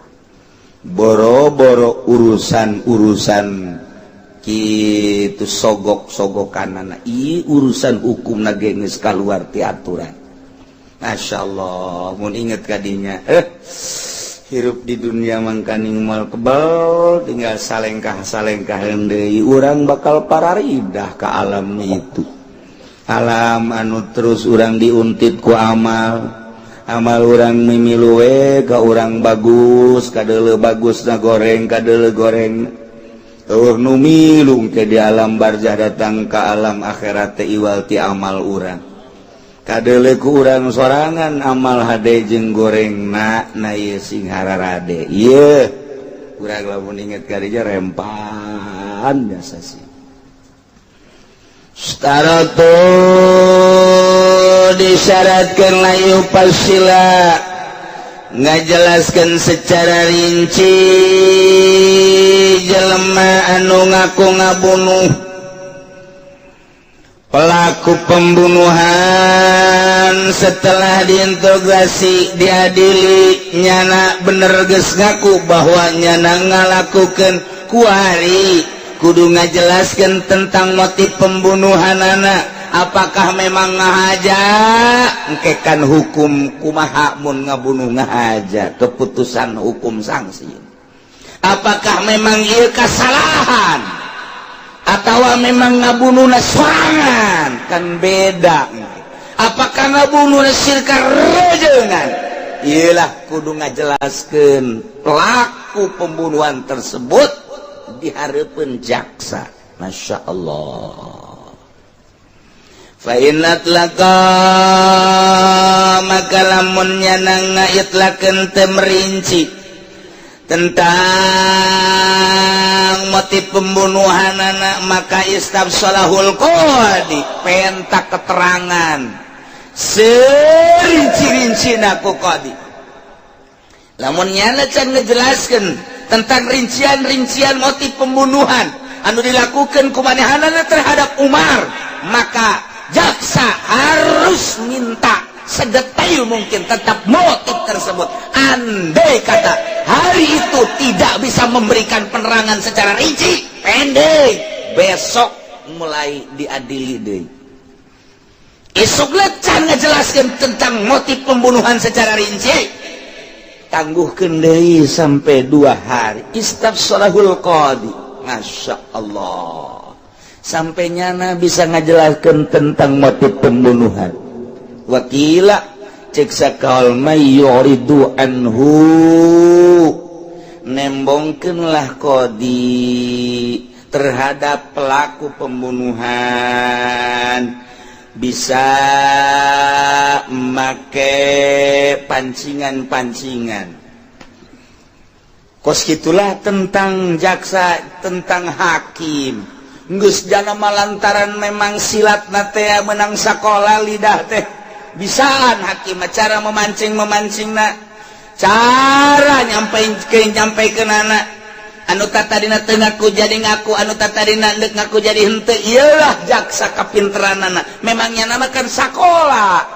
Boro-boro urusan-urusan kitu sogok-sogokan, i urusan hukum na geus kaluar ti aturan. Masya Allah, mun inget kadinya, hirup di dunia mangkaning moal kebal, tinggal salengkah salengkah deui urang bakal pararidah ke alam itu, alam anu terus urang diuntit ku amal. Amal urang mimilu we ka urang bagus, kadeuleu bagus na goreng, kadeuleu goreng. Eueuh nu milu ke di alam barzah, datang ke alam akhirat teh iwal ti amal urang. Kadeuleu ku urang sorangan amal hade jeung goreng na na ieu sing hararade. Ieu urang lamun inget kadinya rempan biasa sih. Staratu disyaratkan la yufassila, ngajelaskan secara rinci jelema anu ngaku ngabunuh, pelaku pembunuhan. Setelah diinterogasi, diadili, nyana bener geus ngaku bahwa nyana ngalakukan kuari, kudu ngajelaskan tentang motif pembunuhan anak. Apakah memang ngahaja? Engkekan hukum kumaha mun ngabunuh ngahaja, keputusan hukum sanksi. Apakah memang ieu kesalahan atau memang ngabunuh sorangan, kan beda. Apakah ngabunuh sirka rejengan? Iyalah, kudu ngajelaskan pelaku pembunuhan tersebut di hareupeun jaksa. Masya Allah. Fa in atlaqa, maka lamun nyana ngaitlakeun teu merinci tentang motif pembunuhan anak, maka istafshalahul qadi, penta keterangan serinci-rinci ku qadi. Lamun nyana can ngejelaskan tentang rincian-rincian motif pembunuhan anu dilakukan ku manehanana terhadap Umar, maka jaksa harus minta sedetail mungkin tetap motif tersebut. Andai kata hari itu tidak bisa memberikan penerangan secara rinci, pendek, besok mulai diadili deh. Esok can ngejelaskan tentang motif pembunuhan secara rinci, tangguhkan deui sampai 2 hari. Istafshalahul qadi. Masya Allah, sampai nyana bisa ngajelaskan tentang motif pembunuhan. Wa qila, cek sakaul, yu'ridu anhu, nembongkeunlah qadi terhadap pelaku pembunuhan, bisa make pancingan-pancingan. Kos gitulah tentang jaksa, tentang hakim. Geus jana lantaran memang silat na teh menang sekolah lidah teh bisaan. Hakim cara memancing memancing na, cara nyampe ke nyampe ke nana anu tadina teu ngaku jadi ngaku, anu tadina deuk ngaku jadi henteu. Iyalah, jaksa kapinteranana memangnya nama kan sakola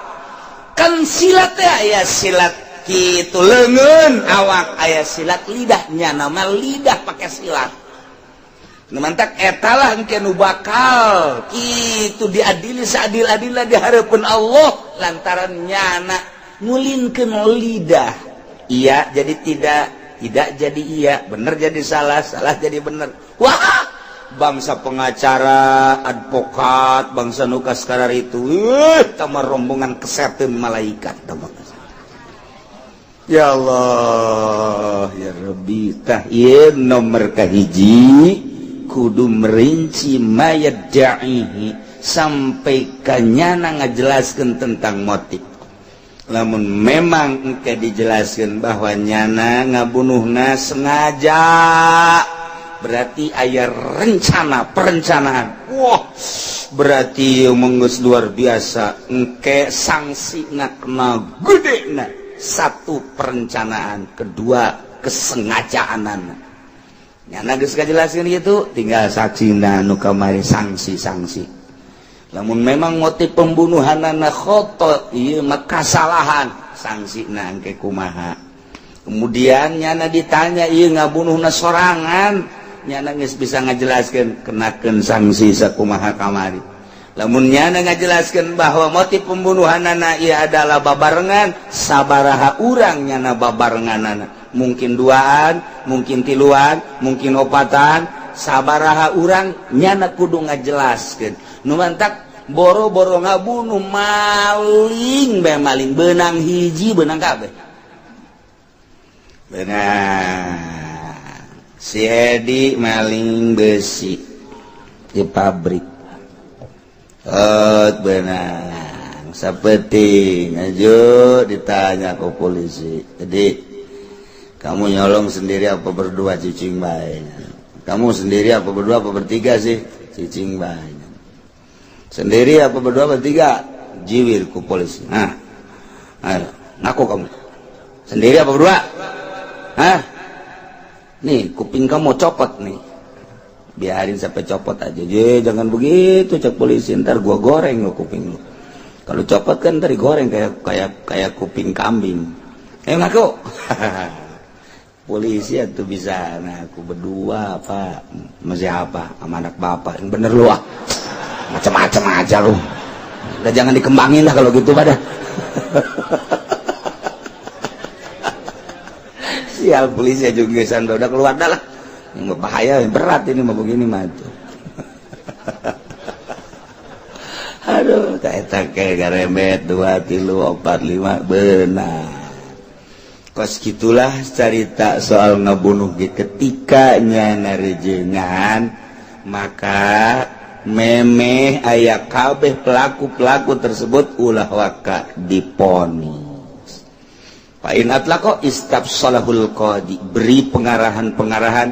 kan silat teh aya silat gitu lengan awak, aya silat lidahnya, nama lidah pakai silat. Mantak etalah engke nu bakal kitu diadili seadil-adilna di hadapan Allah lantaran nyana Ngulinkeun lidah, iya jadi tidak, tidak jadi iya, bener jadi salah, salah jadi bener. Wah, bangsa pengacara, advokat, bangsa nukas karar itu, tamar rombongan kesetan malaikat. Ya Allah, ya Rabbi. Tah, ieu nomor kahiji kudu merinci mayat ja'ihi sampai kanyana ngajelaskan tentang motif. Namun memang engke dijelaskan bahwa nyana ngabunuhna sengaja, berarti aya rencana perencanaan. Wah, berarti menggeus luar biasa, engke sanksi kena gede. Nah, satu perencanaan, kedua kesengajaan. Nyana geus ngajelaskeun gitu, tinggal saksina nu kamari, sanksi-sanksi. Lamun memang motif pembunuhanana khoto, ieu mah kasalahan, sanksina engke kumaha. Kemudian nyana ditanya, ieu ngabunuhna sorangan, nyana geus bisa ngajelaskeun, kenakeun sanksi sakumaha kamari. Lamun nyana ngajelaskeun bahwa motif pembunuhanana ieu adalah babarengan, sabaraha urang nyana babarenganana, mungkin duaan, mungkin tiluan, mungkin opatan, sabaraha urang, nyana kudu ngajelaskeun. Nu mantak boro-boro ngabunuh, maling bae, maling benang hiji, benang kabeh, benang. Si Edi maling besi di pabrik, oh, benang seperti ngaju. Ditanya ke polisi, "Jadi kamu nyolong sendiri apa berdua?" "Cicing bae." "Kamu sendiri apa berdua apa bertiga sih?" "Cicing bae." "Sendiri apa berdua bertiga?" Jiwir ku polisi. "Nah, ayo ngaku, kamu sendiri apa berdua? Hah? Nih kuping kamu copot nih." "Biarin sampai copot aja." "Je, jangan begitu," cek polisi, "ntar gua goreng lo kuping lu. Kalau copot kan ntar digoreng kayak kayak kayak kuping kambing. Eh, ngaku." Polisi itu bisa, "Nah, aku berdua, Pak." "Masih apa? Sama anak bapak." "Yang bener lu ah, macam-macam aja lu. Udah, jangan dikembangin lah kalau gitu." Pada sial polisi juga, udah keluar dah lah, yang bahaya berat ini mau begini mah tuh. Aduh, kayak kayak garemet dua, tilu, empat, lima, benar. Kos gitulah cerita soal ngebunuh. Ketika nyana rejengan, maka memeh aya kabeh pelaku-pelaku tersebut, ulah waka diponis. Fa in atlaqo istafshalahul qadi, beri pengarahan-pengarahan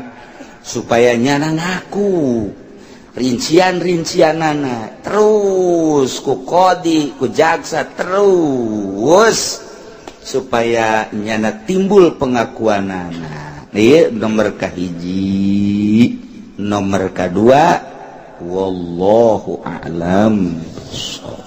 supaya nyana ngaku rincian-rincianana terus ku qadi, ku jaksa, terus supaya nyana timbul pengakuanana. Ieu nomor kahiji. Nomor kedua, wallahu a'lam bishawab.